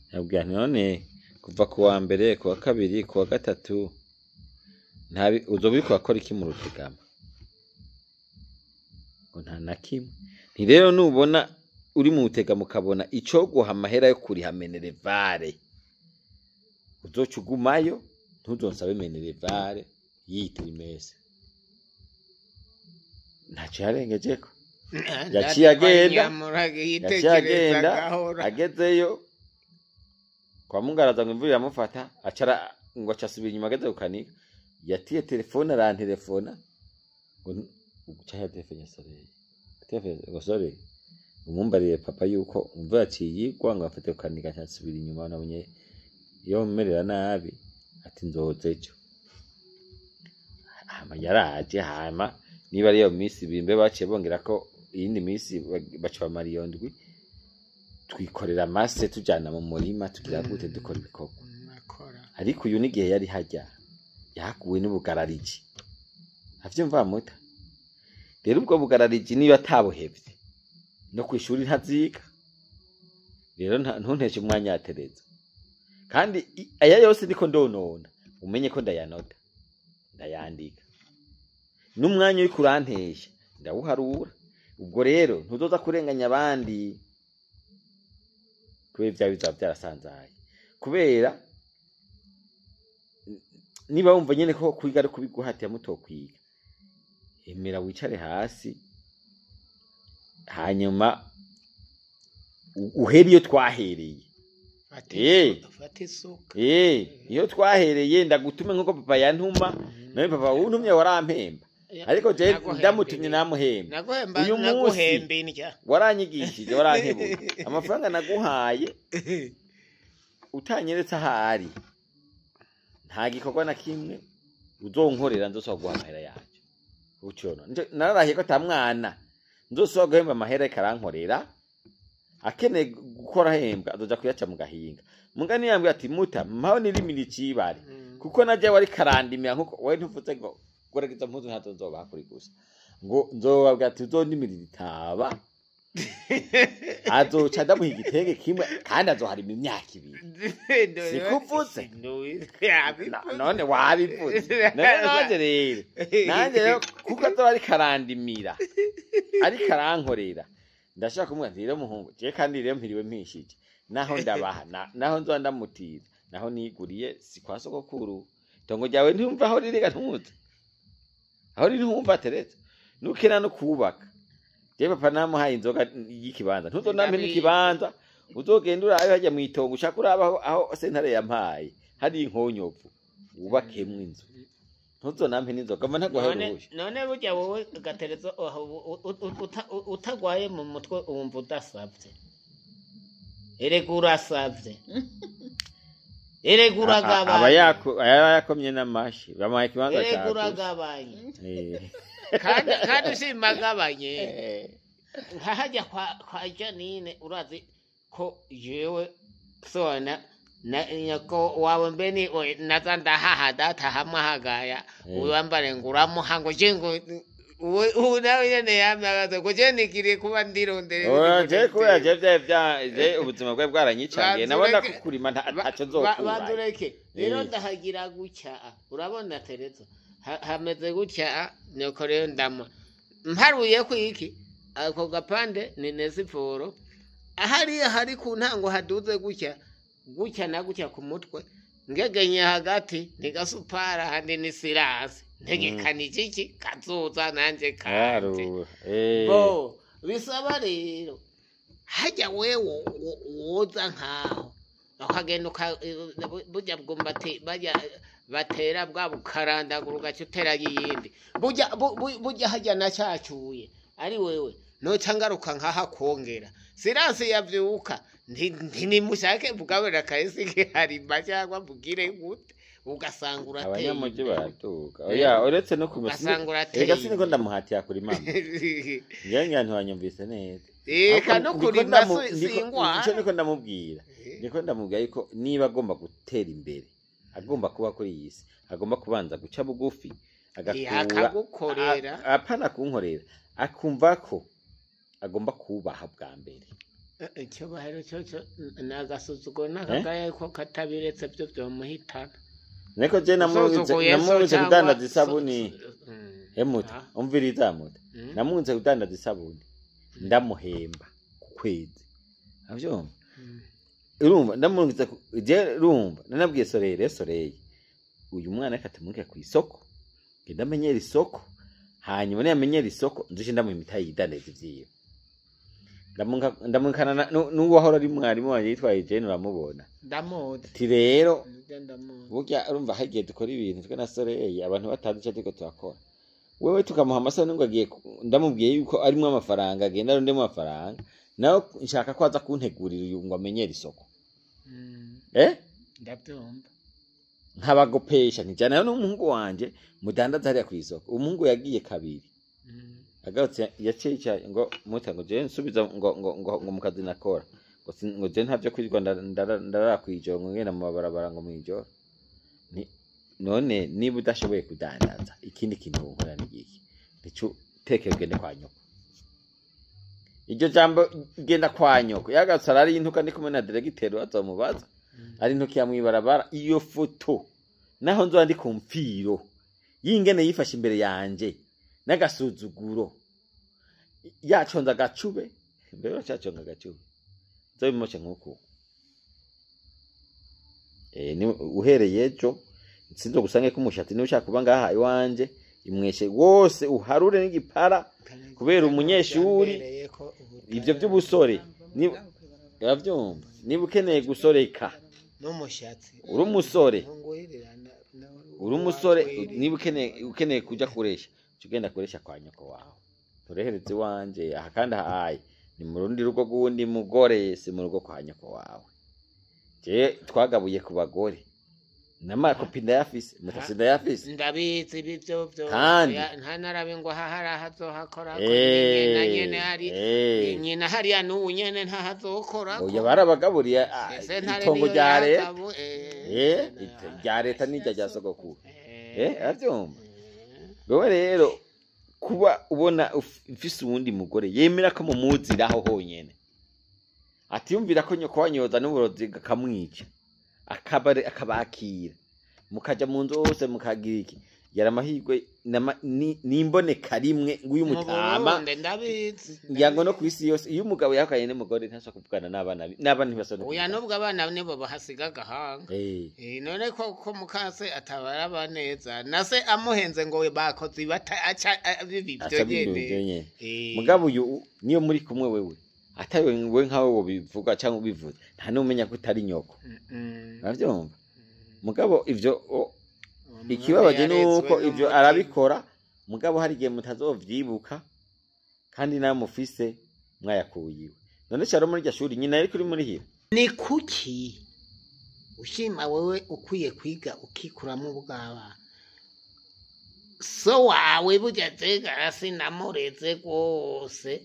Ndamubwira nti none kuva kuwa mbere, kuwa kabiri, kuwa gatatu ntabi uzoba uriko urakora iki mu Rutegama? Ngo nta na kimwe. Nti rero nubona uri mu Rutegama ukabona icoguha amahera yo kuriha minerval, uzoca ugumayo, ntuzonsabe minerval y'iyi trimestre. Ntaco yarengejeko. Yaciye agenda, yaciye agenda, agezeyo kwa Mungaraza ngo imvura iramufata, acara ngo aca asubira inyuma. Ageze kukanika yatiye telefone, arantelefona ngo uca ya telefone ya Soleil, telefone ngo Soleil umumbariye papa yuko imvura yaciye yigwa, ngo afate kukanika, aca asubira inyuma, nabonye iyo merera nabi, ati nzoza ejo. Hama yaraje, hama niba ari iyo minsi ibiri mbe baciye bongera ko iyindi minsi, baca bamara iyo ndwi twikorera amase, tujana mu murima, tugira gute, dukora ibikorwa. Ariko uyu n'igihe yari hajya yahakuwe n'ubugarariji, avyumva muta. Rero ubwo bugarariji niba atabuhevye, no kw'ishuri ntaziga. Rero ntunteshe umwanya yatereza, kandi aya yose ndiko ndonona, umenye ko ndayanota, ndayandika, n'umwanya uriko urantesha ndawuharura. Ubwo rero ntuzoza kurenganya abandi kubera ibyawe bizaba byarasanzaye, kubera niba wumva nyene ko kwiga ari kubiguhatira, mutokwiga, emera wicare hasi, hanyuma uhere iyo twahereye. Fata isuka. Iyo twahereye ndagutume nkuko papa yantuma. Nawe papa wuntumye warampemba, ariko je ndamutumye namuhemba. Naguhemba. Uyu munsi Naguhemba indya. waranyigishije, warankebuye, amafaranga naguhaye utanyeretse ahari, nta gikorwa na kimwe uzonkorera nzosaba guha amahera yanje. Ucyono nararahiye ko ata mwana nzosaba guhemba amahera ariko arankorera. Akeneye gukora ahembwa azoja kuyaca mu gahinga. Mugani yambwiye ati muta mpaho nirimira icibare, kuko naje wari karandimira nkuko wewe ntuvuze ngo gerageza mpuzu ntazo nzobaha kuri gusa, ngo nzobabwira ati uzondimirira itaba, azoca ndamuha igitenge kimwe kandi azoharima imyaka 2. Sikuvuze? None wabivuze. None nanje rero kuko azoba ariko arandimira, ariko arankorera, ndashaka kumubwira nti rero muhungu je, kandi rero mpiriwe mpishije, naho ndabaha naho nzoba ndamutiza, naho niguriye si kwa sogokuru. Itongo ryawe ntiwumva aho riri, ntuzi aho riri, ntiwumva teretse nukena no kubaka. Je papa namuhaye inzoga y'ikibanza, ntuzonampe n'ikibanza. Uzogenda urabe hajya mw'itongo, ushaka uraba aho sentare yampaye hari inkonyovu, wubakemwo inzu. Ntuzonampe n'inzoga mba ntaguhaye uruhusha. None burya wowe gaterezo utagwaye mu mutwe wumva udasavye? Erega urasavye, erega uragabanye. Aba yakomye n'amashi, bamuhaye ikibanza Erega cagutse. uragabanye. Kandi ushimagabanye nkahajya kwa Janine, urazi ko jewe sona na nyako wawe mbeni naza ndahaha data hamwe hagaya. Wambare ngo uramuha ngo je ngo ubu nawe nyene yamagaze ngo je nikiriye kuba ndirondere. Oya, je kubera je vya vya je ubuzima bwe bwaranyicangiye, nabona ko kurima ntaco nzokura. Bandureke rero. Ndahagira gutya, urabona Tereza, hameze gutya, nuko rero ndamwa mparuye ko iki ako gapande ni nesiporo ahariya hari ku ntango haduze gutya gutya na gutya ku mutwe, ngegenye hagati ni gasupara, handi ni sirasi. Ntegekanije iki kazoza nanje kanje. Arura. Bo bisaba rero hajya wewe woza nkaho ukagenda burya bwumbati bajya batera bwa bukarandagura ugaca uterayo iyindi burya burya hajya na cyacuye ari wewe noca ngaruka nkaha kongera siransi yavyuka ntimushake mugabura kahise harima cyangwa mugire gute, ugasanga urateye Abanyamugi imbere. baraduga. Oya, uretse no kumesa. Ugasanga urateye Reka siniko imbere. ndamuhatira kurima. Ngira ngira ntiwanyumvise neza. Eka Ahubwo no ndiko kurima singwara. Nico niko ndamubwira. Niko ndamubwira yuko niba agomba gutera imbere, agomba kuba kuri iyi si, agomba kubanza guca bugufi, agakura Akagukorera. Apana kunkorera, akumva ko agomba kubaha bwa mbere. Icyubahiro cyo cyo ni agasuzuguro n'akagaya ko katabiretse byo byomuhitana. Niko je Usuzuguye so namurunze cyangwa kudandaza isabuni. Emuta, Ah. umviriza muta. Namunze kudandaza isabuni, ndamuhemba ku kwezi. Avyumva? Urumva ndamurungiza je urumva nanabwiye Soreye rero, Soreye uyu mwana reka tumurike ku isoko, ngenda amenyera isoko, hanyuma niyamenyera isoko nzuje ndamuha imitahe yidandariza ivyiwe. Ndamukana n'uwahora ari mwarimu wanje yitwa Eugene, uramubona. Ndamuzi. Ati rero Nibyo ndamuzi. burya urumva hagiye dukora ibintu twe na Soreye abantu batazi ico turiko turakora, wewe tukamuha amasabune ngo agiye ndamubwiye yuko arimwo amafaranga, agenda arondemwo amafaranga, nawe nshaka ko aza kuntegurira uyu ngo amenyere isoko. Ndabyumva. Nkabagopesha ntijyana n'umuhungu wanje mudandaza hariya kw'isoko. Umuhungu yagiye kabiri, agarutse yaciye yicaye ngo muta ngo jewe nsubiza ngo ngo ngo ngo mu kazi nakora ngo ngo jewe ntavyo kwirirwa ndarara kw'ijoro ngo ngenda mu mabarabara ngo mw'ijoro. None niba udashoboye kudandaza ikindi kintu wokora ni igiki? Nico tekera ugende kwa nyoko. Iryo jambo genda kwa nyoko yagarutse arari intuka, ndi kumwe na diregiteri azomubaza ari intuka ya mw'ibarabara. Iyo foto naho nzoba ndi ku mfiro y'ingene yifashe imbere yanje n'agasuzuguro, yaconze agacube mbere, uracaconga agacube nzobimoce nk'uku. Uhereye ejo sinzogusange ko umushatsi niba ushaka kuba ngaha iwanje imweshe wose uharure n'igipara kubera umunyeshuri ivyo by'ubusore uravyumva, niba ukeneye gusoreka n'umushatsi uri umusore Ntungwirirana, uri umusore niba ukeneye kuja kuresha uca ugenda kuresha kwa nyoko wawe, nturehereze iwanje aha kandi ahaye ni mu rundi rugo rw'uwundi mugore, si mu rugo kwa nyoko wawe. Je twagabuye ku bagore n'amakopi ndayafise, mutasi ndayafise. Ndabizi ibi byo byo. Kandi- Nta narabe ngo aha hari ahazohakora na nyene hari nyina hariya n'ubu nyene ntahazokora. Oya, barabagaburiye Ese ntare itongo niyo rya leta. yagabu, Rya leta n'irya rya sogokuru. Aravyumva. Wewe rero kuba ubona ufise uwundi mugore yemera ko mumuziraho honyene, atiyumvira ko nyoko wanyoza n'uburozi akamwica, akabakira mukaja mu nzu hose mukagira iki, yari amahirwe n'imboneka rimwe nguyu Mu mutama. Burundi ndabizi. Ngira ngo no kw'isi yose iyo umugabo yahukanye n'umugore ntashobora kuvugana n'abana n'abana ntibashobora no Oya, kuvugana. nubwo abana nibo bahasiga agahanga. None ko mukase atabaraba neza na se amuhenze ngo bakoze bata aca bibi Aca byo bibi nyene. byo nyene. Mugabo uyu niyo muri kumwe wewe atari we nkawe wobivuga cyangwa ubivuze nta n'umenya ko utari nyoko. Uravyumva? Mugabo ivyo Uwo ikibabaje mwana ni uko yarezwe ivyo n'umutima. arabikora, mugabo hari igihe mutazovyibuka kandi nawe mufise mwayakuye iwe. None caro muri iryo shuri nyina yariko uri muri hira. Ni kuki ushima wewe ukwiye kwiga ukikuramo ubwaba so wawe burya jegara sinamureze rwose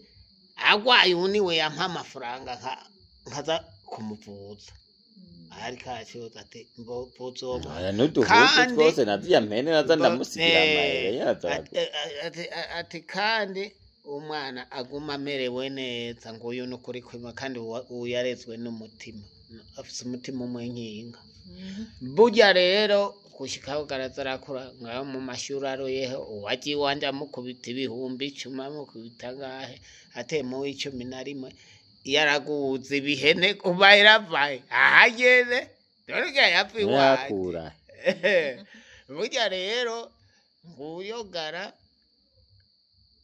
agwaye ubu niwe yampa amafaranga nkaza kumuvuza ariko arakibaza ati mvuza. Aya n'uduhuzu twose naziya mpene naza ndamusigira amayere yaza. Ati kandi umwana aguma amerewe neza ngo uyu ni ukuri kwima kandi uwo yarezwe n'umutima afise umutima umwe nkinga burya rero gushikaho garaza arakura ngaho mu mashuri aroyeho uwagiye iwanje amukubita 10,000 amukubita ngahe ateye mu w'icumi na rimwe yaraguze ibihene kuba yaravaye ahageze dore ko yapfa iwanje. Yakura. Burya rero Nguyo gara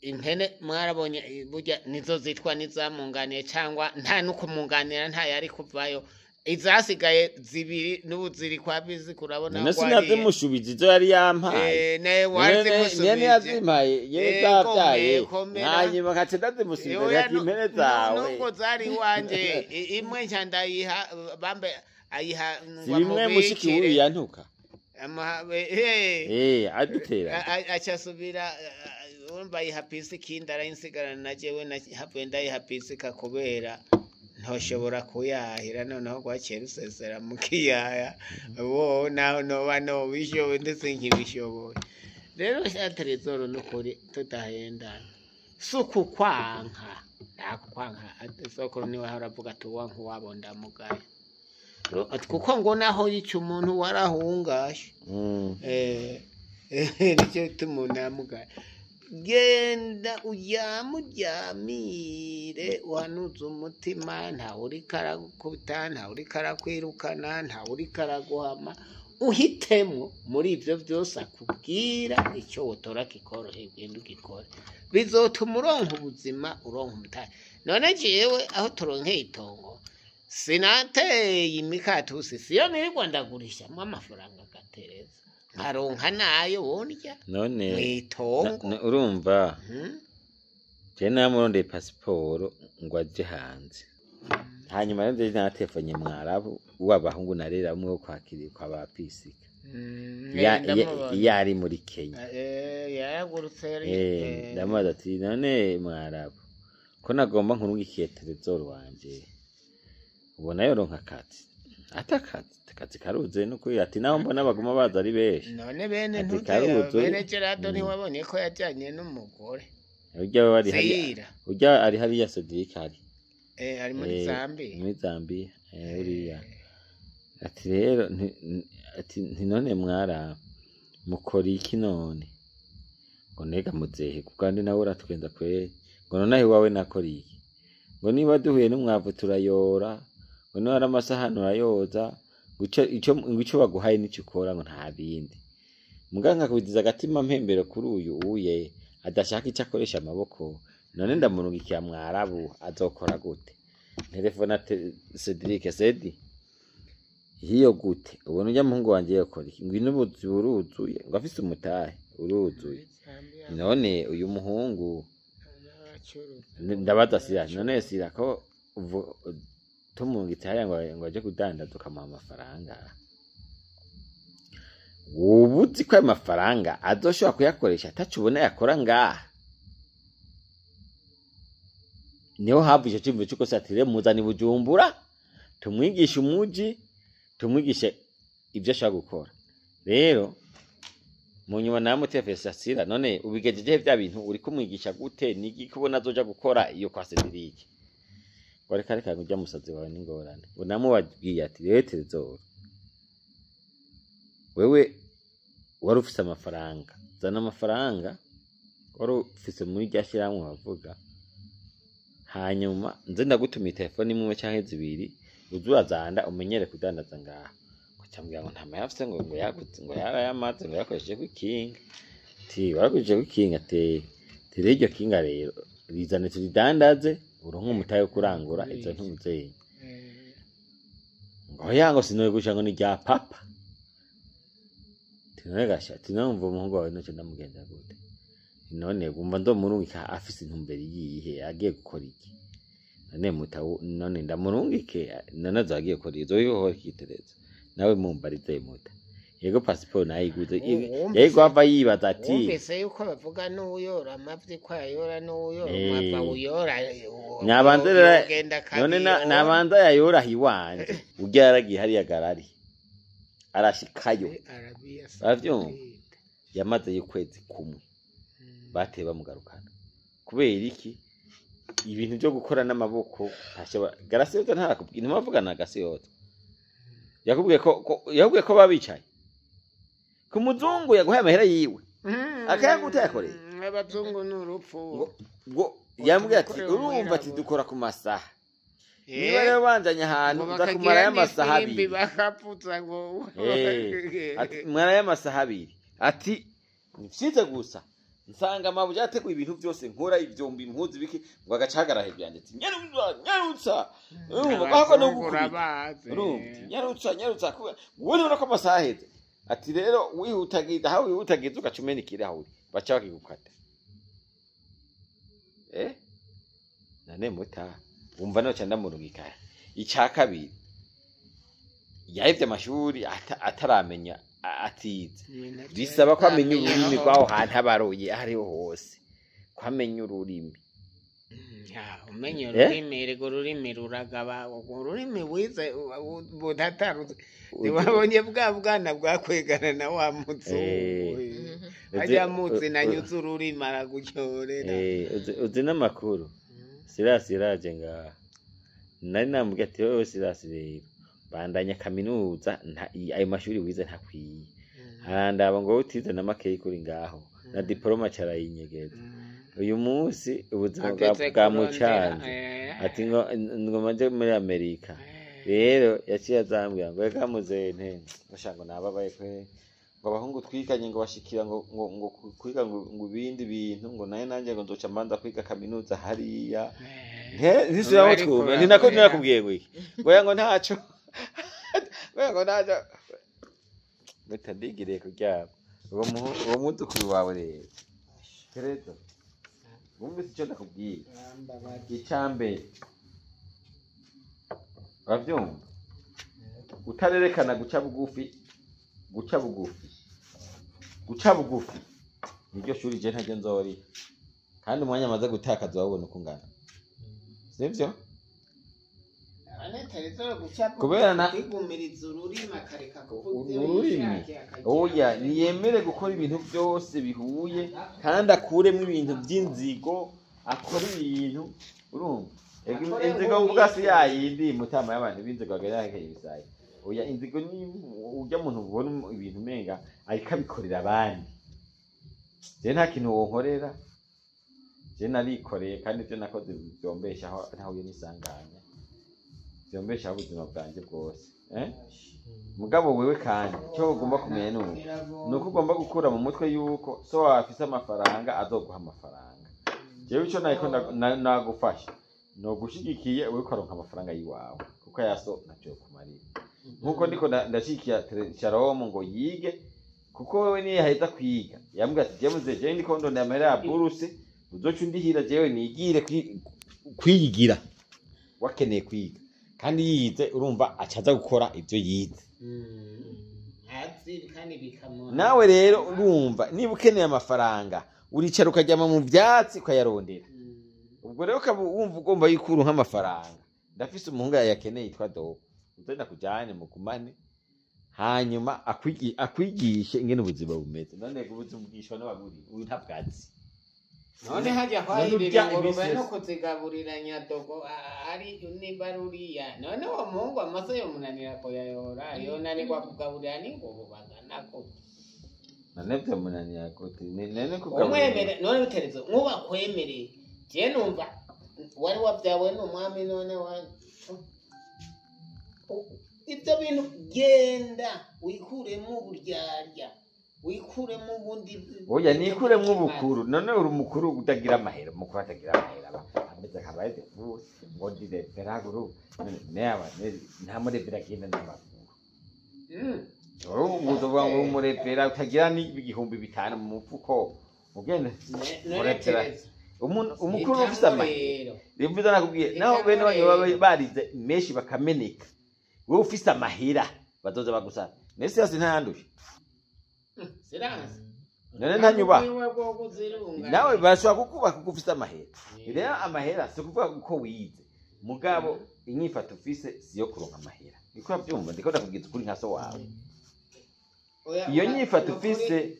impene mwarabonye, burya nizo zitwa n'izamunganiye cyangwa nta n'ukumuganira, nta yari kuvayo. Izasigaye zibiri n'ubu ziri kwa bizi, kurabona None ko ariye. Sinazimushubije izo yari yampaye. Nawe wazimusubije. Ntiyazimpaye yari zabyaye. Komera. Hanyuma nkaca ndazimusubiza. Oya, Ati impene zawe nubwo zari iwanje, imwe nca ndayiha bambe ayiha si bimwe mushiki w'uyu yantuka. Adutera. Acasubira urumva ayiha pisi, ikindi arayinsigarana na jewe havuye ndayiha pisi kakubera ntoshobora kuyahira. Noneho rwaciye rusesera mu kiyaya bo naho noba nobishoboye ndetse nkibishoboye. Rero shaterezoro nukuri tudahendana, si ukukwanka, ntakukwanka. Sokuru niwe ahora avuga ati uwanka uwabo ndamugaye. Ati kuko ngo naho yica umuntu warahungashe. Nicyo gituma umuntu yamugaye. Genda uryame, uryamire, uhanuze umutima. Ntawe uriko aragukubita, ntawe uriko arakwirukana, ntawe uriko araguhama. Uhitemo muri ibyo byose akubwira icyo wotora kikoroheye, ugenda ugikore. Bizotuma uronka ubuzima, uronka umutahe. None jewe aho turonkeye itongo sinateye imikatusi, siyo nirirwa ndagurishamo amafaranga agatereza nkaronka nayo wondya None mw'itongo. Urumva je namurondeye pasiporo ngo aje hanze. Hanyuma rero nje natefonye Mwarabu w'abahungu narera, umwe wo kwakira kwa ba Pisika Ndamubona. Iyo ari muri Kenya. Yaragurutse yari Ndamubaza ati none Mwarabu, ko nagomba nkurungikiye Trezor wanje, ubona yoronka akazi? Ati akazi karuzuye nukuri. Ati naho mbona baguma baza ari benshi. None bene Ati ntuze karuzuye. Bene Gerardo ntiwabonye ko yajyanye n'umugore? Urya we ari hariya. Zira. Urya ari hariya, Cedric ari Ari muri Zambia. Muri Zambia, uriya. Ati rero ati nti none mwara mukora iki none? Ngo nega muzehe, kandi nawe uratwenza kweri. Ngo nonaho iwawe nakora iki? Ngo niba duhuye n'umwavu turayora, ngo niba ari amasahani urayoza, ngo ico baguhaye nico ukora, ngo nta bindi. Muga nkakubidiza agatima mpembero kuri uyu uye adashaka ico akoresha amaboko. None ndamurungikiye Mwarabu, azokora gute? Telefona Cedric, Cedi, hiyo gute ubona urya muhungu wanje yokora iki? Ngwino, ubuzi buruzuye, ngo afise umutahe uruzuye. Zambia. None uyu muhungu Abacuruzi. Ndabaza Sira, none Sira, ko tumungitse hariya ngo aje kudandaza, ukamuha amafaranga, woba uzi ko ayo mafaranga azoshobora kuyakoresha ataco ubona yakora ngaha? Niho hava ico ciyumviro c'uko se ati rero muzane i Bujumbura, tumwigishe umuji, tumwigishe ivyo ashobora gukora. Rero mu nyuma namutefesa Sira, none ubigejejehe vya bintu? Uriko umwigisha gute? Nigiki ubona azoja gukora iyo kwa Cedric? Ngo reka reka, ngo urya musazi wawe n'ingorane. Ngo namubabwiye ati rero Trezor, wewe wari ufise amafaranga, zana amafaranga wari ufise muri rya shyirahamwe bavuga, hanyuma nze ndagutumiye telefone imwe canke zibiri, uze urazanda umenyere kudandaza ngaha. Kucambwira ngo nta mahera afise, ngo yaguze, ngo yarayamaze, ngo yakoresheje kw'ikinga. Ti waragurije kw'ikinga? Te rero iryo kinga rero rizane turidandaze, uronke umutahe wo kurangura izo ntuzenye. Ngo ya, ngo sinobigusha, ngo ni rya papa. Tinone gasha, tinumva umuhungu wawe noce ndamugenza gute? None wumva ndomurungika afise intumbero iyihe? Agiye gukora iki none? None ndamurungike, none azoba agiye gukora iki? Azoba ikiterezo nawe mumbarize muta. Yego, pasiporo nayiguze. Yego, ava yibaza ati Wumvise yuko bavuga n'uyora amavyi ko ayora n'uyora umwava uyora Nabanza rero ugenda none akabiyora. Nabanza yayoraha iwanje. Urya yaragiye hariya garari, arashikayo. Arabiya Uravyumva? Saudite. Yamazeyo ukwezi kumwe, bateye bamugarukana. Kubera iki? Ibintu byo gukora n'amaboko ntashobora. Garasiyota ntarakubwira, ntimwavugana na Gasiyota? Yakubwiye ko baba bicaye ku muzungu yaguhaye amahera yiwe akayaguta yakoreye. Abazungu ni urupfu. Ngo yambwiye ati Ukorera urumva ati umwirabura. dukora ku masaha. Niba rero banzanye ahantu Ngo uza bakagira kumarayo amasaha n'ifirimbi 2. bakavuza ngo Ati marayo amasaha 2, ati Nivyize gusa nsanga mabuja yateguye ibintu byose, nkora ivyombi, impuzu, biki, ngo agacagara hejuru ati nyarutsa, nyarutsa. Urumva ko no Abazungu gukubita. urabazi. Urumva uti, nyarutsa, nyarutsa, kubera wowe ubona ko amasaha aheze. Ati rero wihutagiza aho wihutagiza ugaca umena ikirahuri, baca bakigukata. Nane muta wumva noca ndamurungika. Icya kabiri, yahevye amashuri ataramenya, atize. Bisaba ko amenya ururimi rw'aho hantu abaroye aho ariho hose, ko amenya ururimi. Ya, umenya ururimi, erega ururimi ruragaba. Urwo rurimi wize budataruze, ntiwabonye bwa bwana bwakwegana na wa muzungu? Ajya muzi nanyuze ururimi aragucyorera. Uzi n'amakuru Sirasi iraje ngaha, nari namubwiye ati wowe Sirasi rero bandanya kaminuza, ayo mashuri wize ntakwiye. Arandaba ngo wowe utize na makeyi kuri ngaho na diporoma, carayinyegeza. Uyu munsi ubuzima Ageze bwamucanze. kurondera, Ati ngo ngoma nje muri Amerika. Rero yaciye azambwira ngo reka muzente ngo ngo nababaye kwe, ngo abahungu twiganye ngo bashikira ngo kwiga ngo ibindi bintu, ngo naye nanjye ngo nzoca mbanza kwiga kaminuza hariya. Ntisubiramo. Bariko Twumva ni nako barakorera. Nakubwiye ngo iki, ngo ya ngo ntaco, ngo ya ngo ntaco. Mpita ndigiriye kuryama. Uwo mwuzukuru wawe rero Terezo, wumvise icyo ndakubwiye? Icambere, uravyumva, utarerekana guca bugufi, guca bugufi, guca bugufi niryo shuri je ntaryo nzoriha, kandi umwanya amaze gutakaza wabona uko ungana, sivyo? Kubera kwigumiriza ururimi akareka kuvuga ivyo Ururimi. yishakiye, akagira Oya, niyemere gukora ibintu byose bihuye kandi akuremo ibintu by'inzigo, akora ibintu, urumva. Ega Akore inzigo nk'uwo mvuga si yifuza. Yayindi mutama y'abantu b'inzigo bagenda bakeye ibisayi. Oya, inzigo ni urya muntu ubona ibintu umenga ariko abikorera abandi. Je nta kintu wonkorera, je narikoreye, kandi ibyo nakoze byombeshaho ntahuye n'isanganya, byombeshaho ubuzima bwanjye bwose. Mugabo wewe kandi icyo ugomba kumenya ni uko nuko ugomba gukura mu mutwe yuko so wawe afise amafaranga azoguha amafaranga. Jewe ico nariko nagufasha ni ugushigikiye wewe ukaronka amafaranga yiwawe, kuko ayaso ntaco yokumarira. Nkuko ndiko ndashigikiya Shalom ngo yige, kuko wewe niyo yaheza kwiga yambwira ati jewe muzehe, jewe ndiko ndondera amahera ya buruse, uzoca undihira jewe nigire kwiyigira. Wakeneye kwiga kandi yize, urumva acaza gukora ivyo yize. Azi kandi bikamuha. Nawe rero urumva, niba ukeneye amafaranga uricara ukaryama mu byatsi ukayarondera. Ubwo rero ukaba wumva ugomba yikura nk'amafaranga, ndafise umuhungu yayakeneye yitwa Dogo, uzenda kujyane mugumane, hanyuma akwigishe ingene ubuzima bumeze. None ubuzima bwishwa n'abaguri, uyu ntabwazi. None hajya None kwahirira urya ingurube iminsi no yose. kuzigaburira nyadogo, ari nimba ari uriya. None uwo muhungu amaze yomunanira kuyayora, yonanirwa kugaburira n'ingurube angana gute? None vyamunanira gute? None kugaburira Umwemere none biterezo nkuba kwemereye, je numva wari wabyawe n'umwami. None wa ibyo bintu, genda wikuremo uburyarya, wikuremo ubundi. Oya, nikuremwo ubukuru. None uri umukuru utagira amahera, umukuru atagira amahera aba ameze akabaye defusi ngo ndirevera guru neaba nta murevera agenda n'amaguru. Ubu uzovuga ngo uri umurevera utagira n'5,000 mu mufuko ugenda None murevera. Tereza, Umuntu umukuru ufise hitamwo amahera rero. rivuze nakubwiye naho bene wanyu baba barize menshi bakameneka, wowe ufise amahera bazoza bagusaba. Nese yose ntayandusha. Siranse. None ntanyubaha? Wiwe bwo kuzirunga. Nawe bashobora kukubaha kuko ufise amahera. Rero amahera si ukuvuga uko wize, mugabo inyifato ufise siyo kuronka amahera. Niko urabyumva, ndiko ndakubwiza ukuri nka so wawe. Oya, Iyo oya, nyifato nukuri. ufise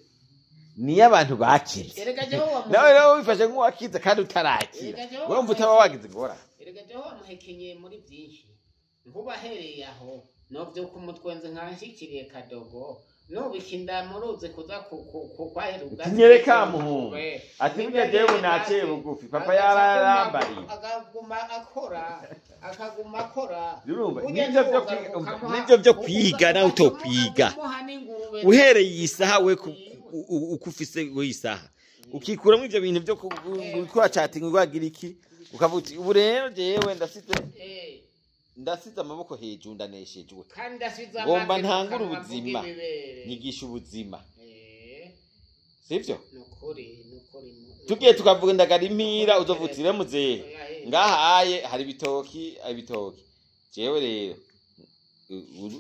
niyo abantu bakize. Erega jewe wamuhe- Nawe rero wifashe nk'uwakize kandi utarakira, Erega jewe urumva utaba wagize ingorane. Erega jewe wamuhekenyeye muri byinshi. Nkubahereye aho novyuka umutwenzi nkanshikiriye kadogo nubika muruzi kuza kwahera ubwatsi. Uti nyereka muhungu. We. Ati burya jewe naciye bugufi, papa yararambariye. Akaguma akora, akaguma akora. Urumva, Burya nivyo vyo ntiwoza kwiga, ukamuha- nivyo vyo kwiga nawe utokwiga. ukamuha n'ingurube. Uhereye iyi saha we uko ufise w'isaha, ukikuramo ivyo bintu vyo gukora chatting, wagira iki, ukavuga uti ubu rero jewe ndasize ndasize amaboko hejuru, ndaneshejwe, Kandi ndasize ngomba amazi mu ntangure kanwa, mvuga ubuzima, ibibere. Nyigisha ubuzima, sivyo? Nukuri, nukuri. Tugiye tukavuga ndagara impira, uzovuga uti rero muzehe, ngaha aye hari ibitoki, ibitoki jewe rero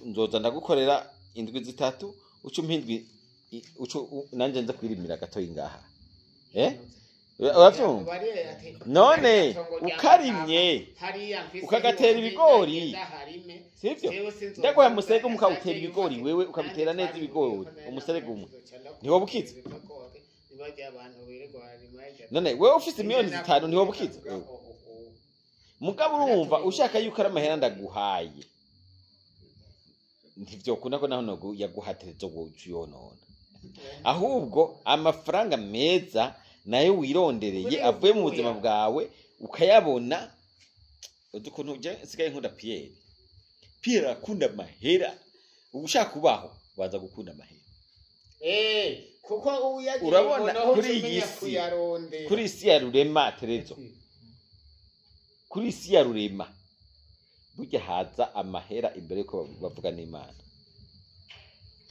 nzoza ndagukorera indwi 3, uca umpa indwi, uca nanje nza kwirimira gatoyi ngaha, uravyumva? None ukarimye, ukagatera ibigori, sivyo? Ndaguha musege umwe ukawutera ibigori, wewe ukabitera neza ibigori, umuserege umwe ntiwoba ukize? None wewe ufise miliyoni 5 ntiwoba ukize? Mugabo urumva ushaka yuko ari amahera ndaguhaye, ntivyokunda ko naho yaguhatereza uyonona. Ahubwo amafaranga meza nayo wirondereye avuye mu buzima bwawe ukayabona. Uzi ukuntu je nsigaye nkunda Pierre? Pierre arakunda amahera. Uba ushaka kubaho, baza gukunda amahera. Kuko uyagira Urabona, ubonaho kuri uca umenya iyi si, kuyarondera. Kuri isi ya Rurema, Terezo, kuri isi ya Rurema burya haza amahera imbere yuko bavuga n'Imana.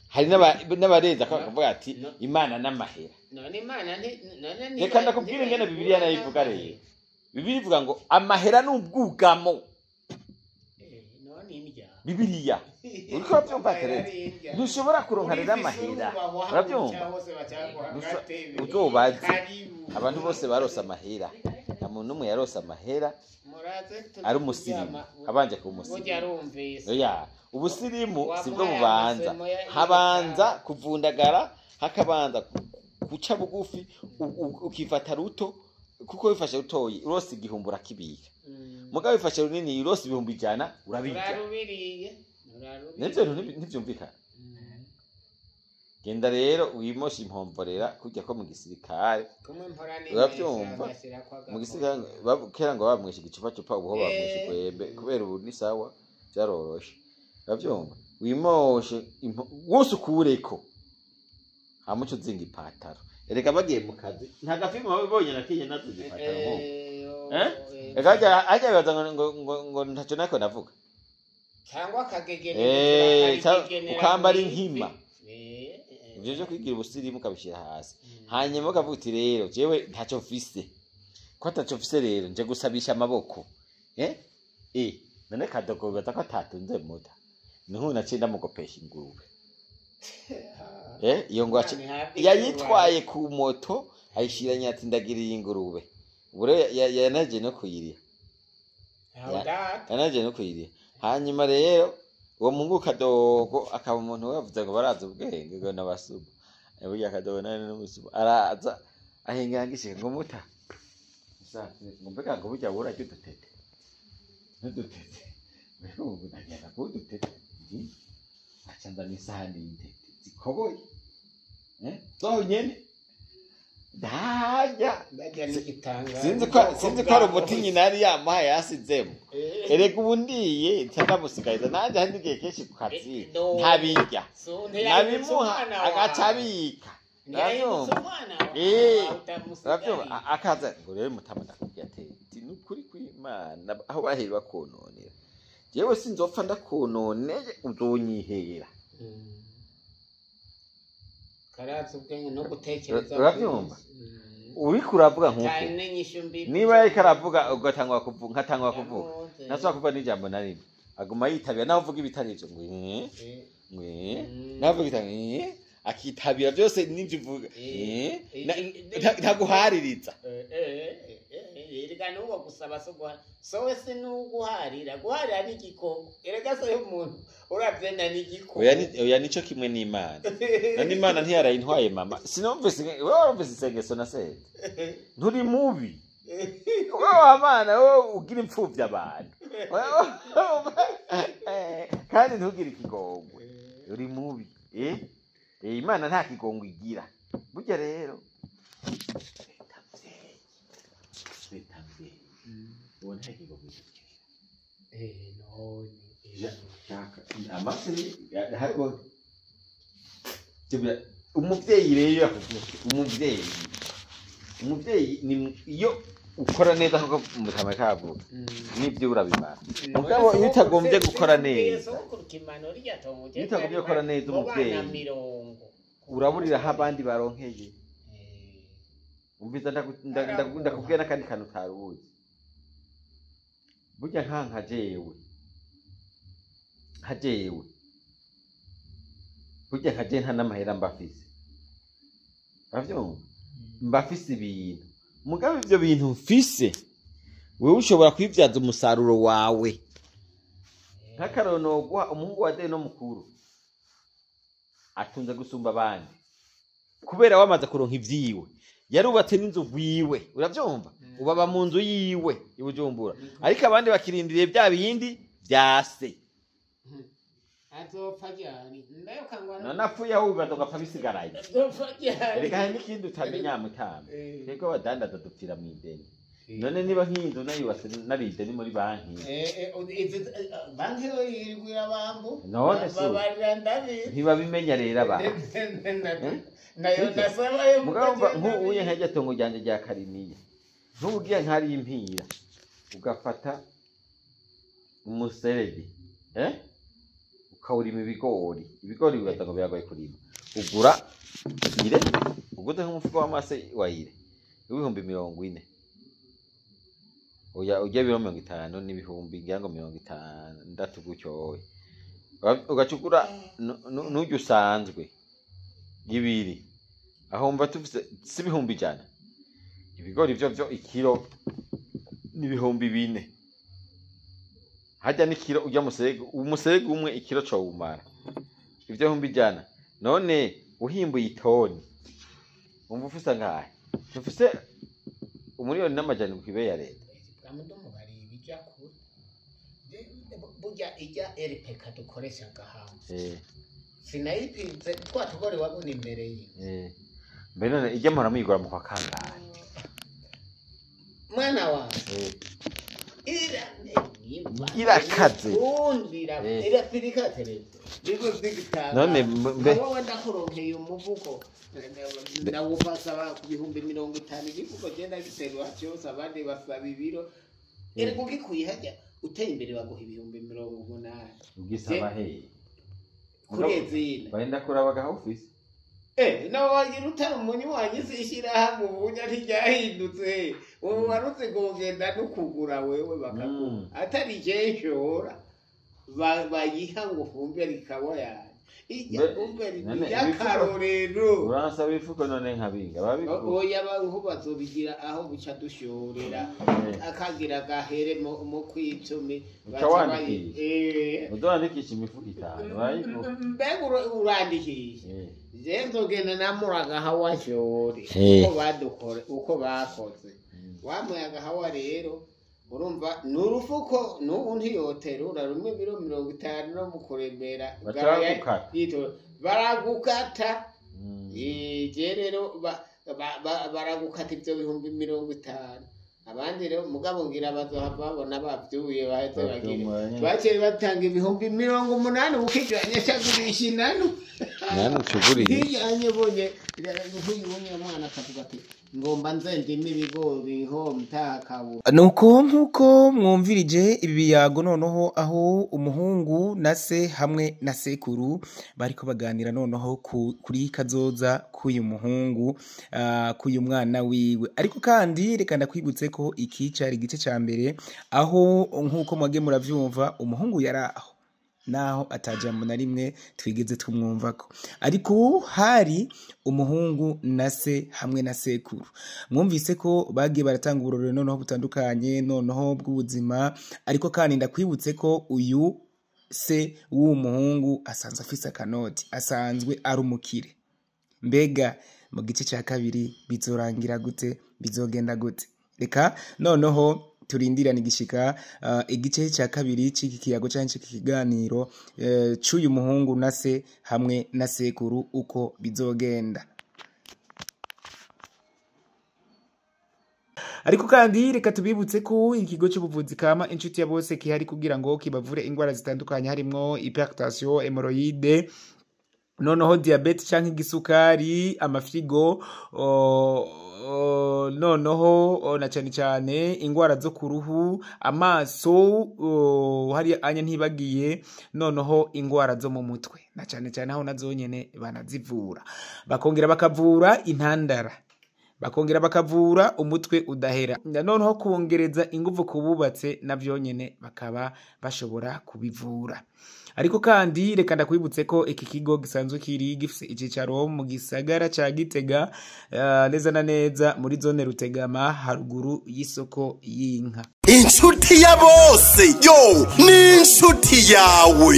Hari n'abarenza bakavuga ati No. Imana n'amahera. None Imana none Reka ndakubwira ingene Bibiliya nayo ivuga rero. Bibiliya ivuga ngo amahera ni ubwugamo. None indya. Bibiliya, uriko uravyumva, Tereza? Ntushobora kuronka rero amahera, uravyumva? Uzobaze abantu bose barose amahera, nta muntu n'umwe yarose amahera ari umusirimu abanje kuba Burya umusirimu. arumvise. Oya, ubusirimu sibwo Wamuhaye bubanza. amasemo Habanza kuvundagara, hakabanza guca bugufi, ukifata ruto, kuko wifashe rutoyi urose 1000 urakibika. Mugabo wifashe runini urose 100,000 urabirya. Urarubiriye, urarubiriye. Nivyo bintu ntivyumvikana. Genda rero wimoshe impomvorera kurya ko mu gisirikare. Kumwe mpora Uravyumva? ngashyira kwa Mu gisirikare kera ngo bamwishe igicupacupa, ubu ho bamwishe urwembe, kubera ubu ni sawa, byaroroshe, uravyumva? Wimoshe wose ukureko, hama uce uzinga ipataro. Erega bagiye mu kazi nta gafilmu babonye nakinye nazinga ipataro nk'ubu. Eh? Reka hajya bibaza ngo ntaco nako navuga. Cyangwa akagegena. Ukambara inkima. Ivyo vyo kwigira ubusirimu ukabishyira hasi, hanyuma ukavuga uti rero jewe ntacyo mfise, ko ataco mfise rero nje gusabisha amaboko. None Kadogo bibaza ko atatunze muta niho naciye ndamugopesha ingurube. Iyo ngo yayitwaye ku moto ayishiranye, ati ndagiriye ingurube. Ubu rero yanagiye no kuyiriha, yanagiye no kuyiriha. Hanyuma rero uwo muhungu Kadogo akaba umuntu yavuze ngo baraza ubwenge ngo n'abasuma. Burya Kadogo nawe n'umusuma, araza ahinga ngishika ngo muta ngo mbega ngo burya burarya udutete n'udutete, mbega ubu ndagenda kuba udutete ndi aca nzana isahani y'intete zikoboye, zonyene ndarya. Sinzi ko ari umuti nyina yari yamuhaye yasizemo. Erega ubu ndiye nsandamusigariza nanjye hari n'igihe kenshi ku kazi ntabirya, nabimuha agaca abika. Uravyumva? Uravyumva? Akaza ngo rero mutama ndakubwira ati ni ukuri kw'Imana, aho bahera bakononera jewe sinzopfa ndakononeye, uzonyihera. Karazi ubwenge no gutekereza. Uravyumva? Uriko uravuga nk'uko Cyane n'inyishu mbi. Niba yariko aravuga ugatangura kuvuga, nkatangura kuvuga, ntasubira kuvuga n'ijambo na rimwe, aguma yitabira naho uvuga ibitari ivyo ngo ngo naho uvuga ibitari akitabira byose n'ivyo uvuga, ntaguhaririza. Erega n'uwo gusaba so guhara sowe si n'uguharira, guharira ni igikoko. Erega so y'umuntu uravyenda ni igikoko. Oya, nico kimwe n'Imana. None Imana ntiyarayintwaye mama? Sinumvise wewe warumvise isengesho nasenze? Nturi mubi wewe wamana, wewe ugira impfuvyi abantu kandi ntugire ikigongwe, uri mubi. Imana nta kigongwe igira burya rero. Leta mvyeyi, leta mvyeyi, uwo nta kigongwe igira. None Shaka amase hariho. Umuvyeyi rero iyo yakubwiye ati, umuvyeyi ni iyo ukora neza nkuko mutama kavuga, n'ivyo urabimara. Mugabo iyo utagombye gukora neza, iyo utagombye gukora neza umuvyeyi, uraburira aho abandi baronkeye. Umviza, ndakubwira n'akandi kantu utari uzi. Burya nka jewe burya nka jewe nta n'amahera mba mfise, uravyumva? Mba mfise ibintu, mugabo ivyo bintu mfise wewe ushobora kwibyaza umusaruro wawe. Nk'akarorero noguha, umuhungu wa Deno mukuru atunze gusumba abandi kubera wamaze kuronka ivyiwe, yarubatse n'inzu gwiwe, uravyumva? Ubu aba mu nzu yiwe i Bujumbura, ariko abandi bakirindiriye bya bindi vya se. Azopfa ryari? Nayo kangwa. None apfuye aho wibaza ugapfa bisigaranye. Azopfa ryari? Reka, hari n'ikindi utamenya, mutama. Twebwe abadandaza dupfira mw'ideni. None niba nk'inzu nayubatse nari ideni muri banki, Izi banki yo yirwira abambu. None se babarira ndabizi. Ntibabimenya rero abantu. Nayo ndasaba yo. Mugabo mva nk'ubu nk'iryo tongo ryanjye rya Karimiya, nk'ubu ugiye nk'ari impira ugafata umuserege, ukawurima ibigori, ibigori bibaza ngo biragoye kurima. Ugura ire, uguze nk'umufuko w'amase wa ire w'ibihumbi 40, oya, ujya ibiro 50 n'ibihumbi ngira ngo 60 gutyo, wowe ugaca ugura n'urya usanzwe ibiri, aho mva tufise si 100,000. Ibigori vyo ikiro n'4,000, harya n'ikiro urya musege, umusege umwe ikiro cowumara ivyo 100,000. None uhimbuye itoni wumva ufise angahe? Ntufise 1,700,000 kw'ibeyi ya leta. Bwamudomo bari ibijya kure. Burya ijya RPK dukoresha gahanze, sinayipinze twa tugori wabona imbere yiwe. Mbe none ijya mpora muyigura mu kwa kangahe? Mwana wawe, Irakaze. Undi irapirikaze rero niko zigitanga. None mbe wowe ndakuronkeye umuvuko, ndawupasaba ku 50,000 igifuko genda giterura cyose, abandi basaba ibiro. Erega ugikuye hajya uteye imbere baguha 80,000. Ugisaba hehe? Kuri ezina. Bagenda kuraba gaho ufise. Nawe wagira utari umunywanyi z'ishyirahamwe, ubunya ntiryahindutse. Ubu warutse kugenda no kugura wewe bakaguha, atari jenshora bayiha ngo fumbire ikaba yawe ijya fumbire none y'akarorero. Uransaba ibifuko none nkabinga babikuye. Oya, bantu bazobigira aho buca dushorera, akagira gahere mu kwicumi. Uca baca wandikisha. Uzowandikisha imifuko 5 barayiguha. Mbega urandikisha? Je nzogenda namuraga hawa shore, uko badukore uko bakoze wamuyaga hawa. Rero urumva ni urufuko n'ubu ntiyoterura rumwe ibiro 50 no mu kuremera. Baca bagukata. Baragukata. Je rero baragukata ivyo 50,000. Abandi rero mugabo ngira bazohava babona bavyuye baheze bagire Bavyumva nyene. baciye batanga 80,000 ukijanye cagurisha inanu. Nani ucuguriye? Nkijanye bonye nk'uyu mwana akavuga ati ngomba nze ndime ibigori ho mtakabura. Nuko nk'uko mwumvirije ibi biyago, noneho aho umuhungu na se hamwe na sekuru bariko baganira noneho kuri kazoza k'uyu muhungu, k'uyu mwana wiwe. Ariko kandi reka ndakwibutse ko iki cari igice ca mbere, aho nk'uko mwage muravyumva umuhungu yari aho naho atajambo na rimwe twigeze tumwumvako, ariko hari umuhungu na se hamwe na sekuru. Mwumvise ko bagiye baratanga uburorero noneho butandukanye noneho bw'ubuzima. Ariko kandi ndakwibutse ko uyu se w'uwo muhungu asanzwe afise akanoti, asanzwe ari umukire. Mbega mu gice cya kabiri bizorangira gute? Bizogenda gute? Reka noneho turindirane igishika igice cya kabiri c'iki kiyago canke c'iki kiganiro c'uyu muhungu na se hamwe na sekuru uko bizogenda. Ariko kandi reka tubibutse ko ikigo cy'ubuvuzi kama Inshuti ya Bose kihari kugira ngo kibavure indwara zitandukanye, harimwo hypertension, hémorroïde. Noneho diyabete canke igisukari, amafyigo, noneho na cane cane ingwara zo ku ruhu, amaso, hariya anya ntibagiye, noneho ingwara zo mu mutwe na cane cane aho nazo nyene banazivura, bakongera bakavura intandara, bakongera bakavura umutwe udahera, noneho kongereza inguvu ku bubatse navyo nyene bakaba bashobora kubivura. Ariko kandi reka ndakwibutse ko iki kigo gisanzwe kiri gifise icicaro mu gisagara ca Gitega, neza na neza muri zone Rutegama, haruguru y'isoko y'inka. Inshuti ya bose, yo ni inshuti yawe.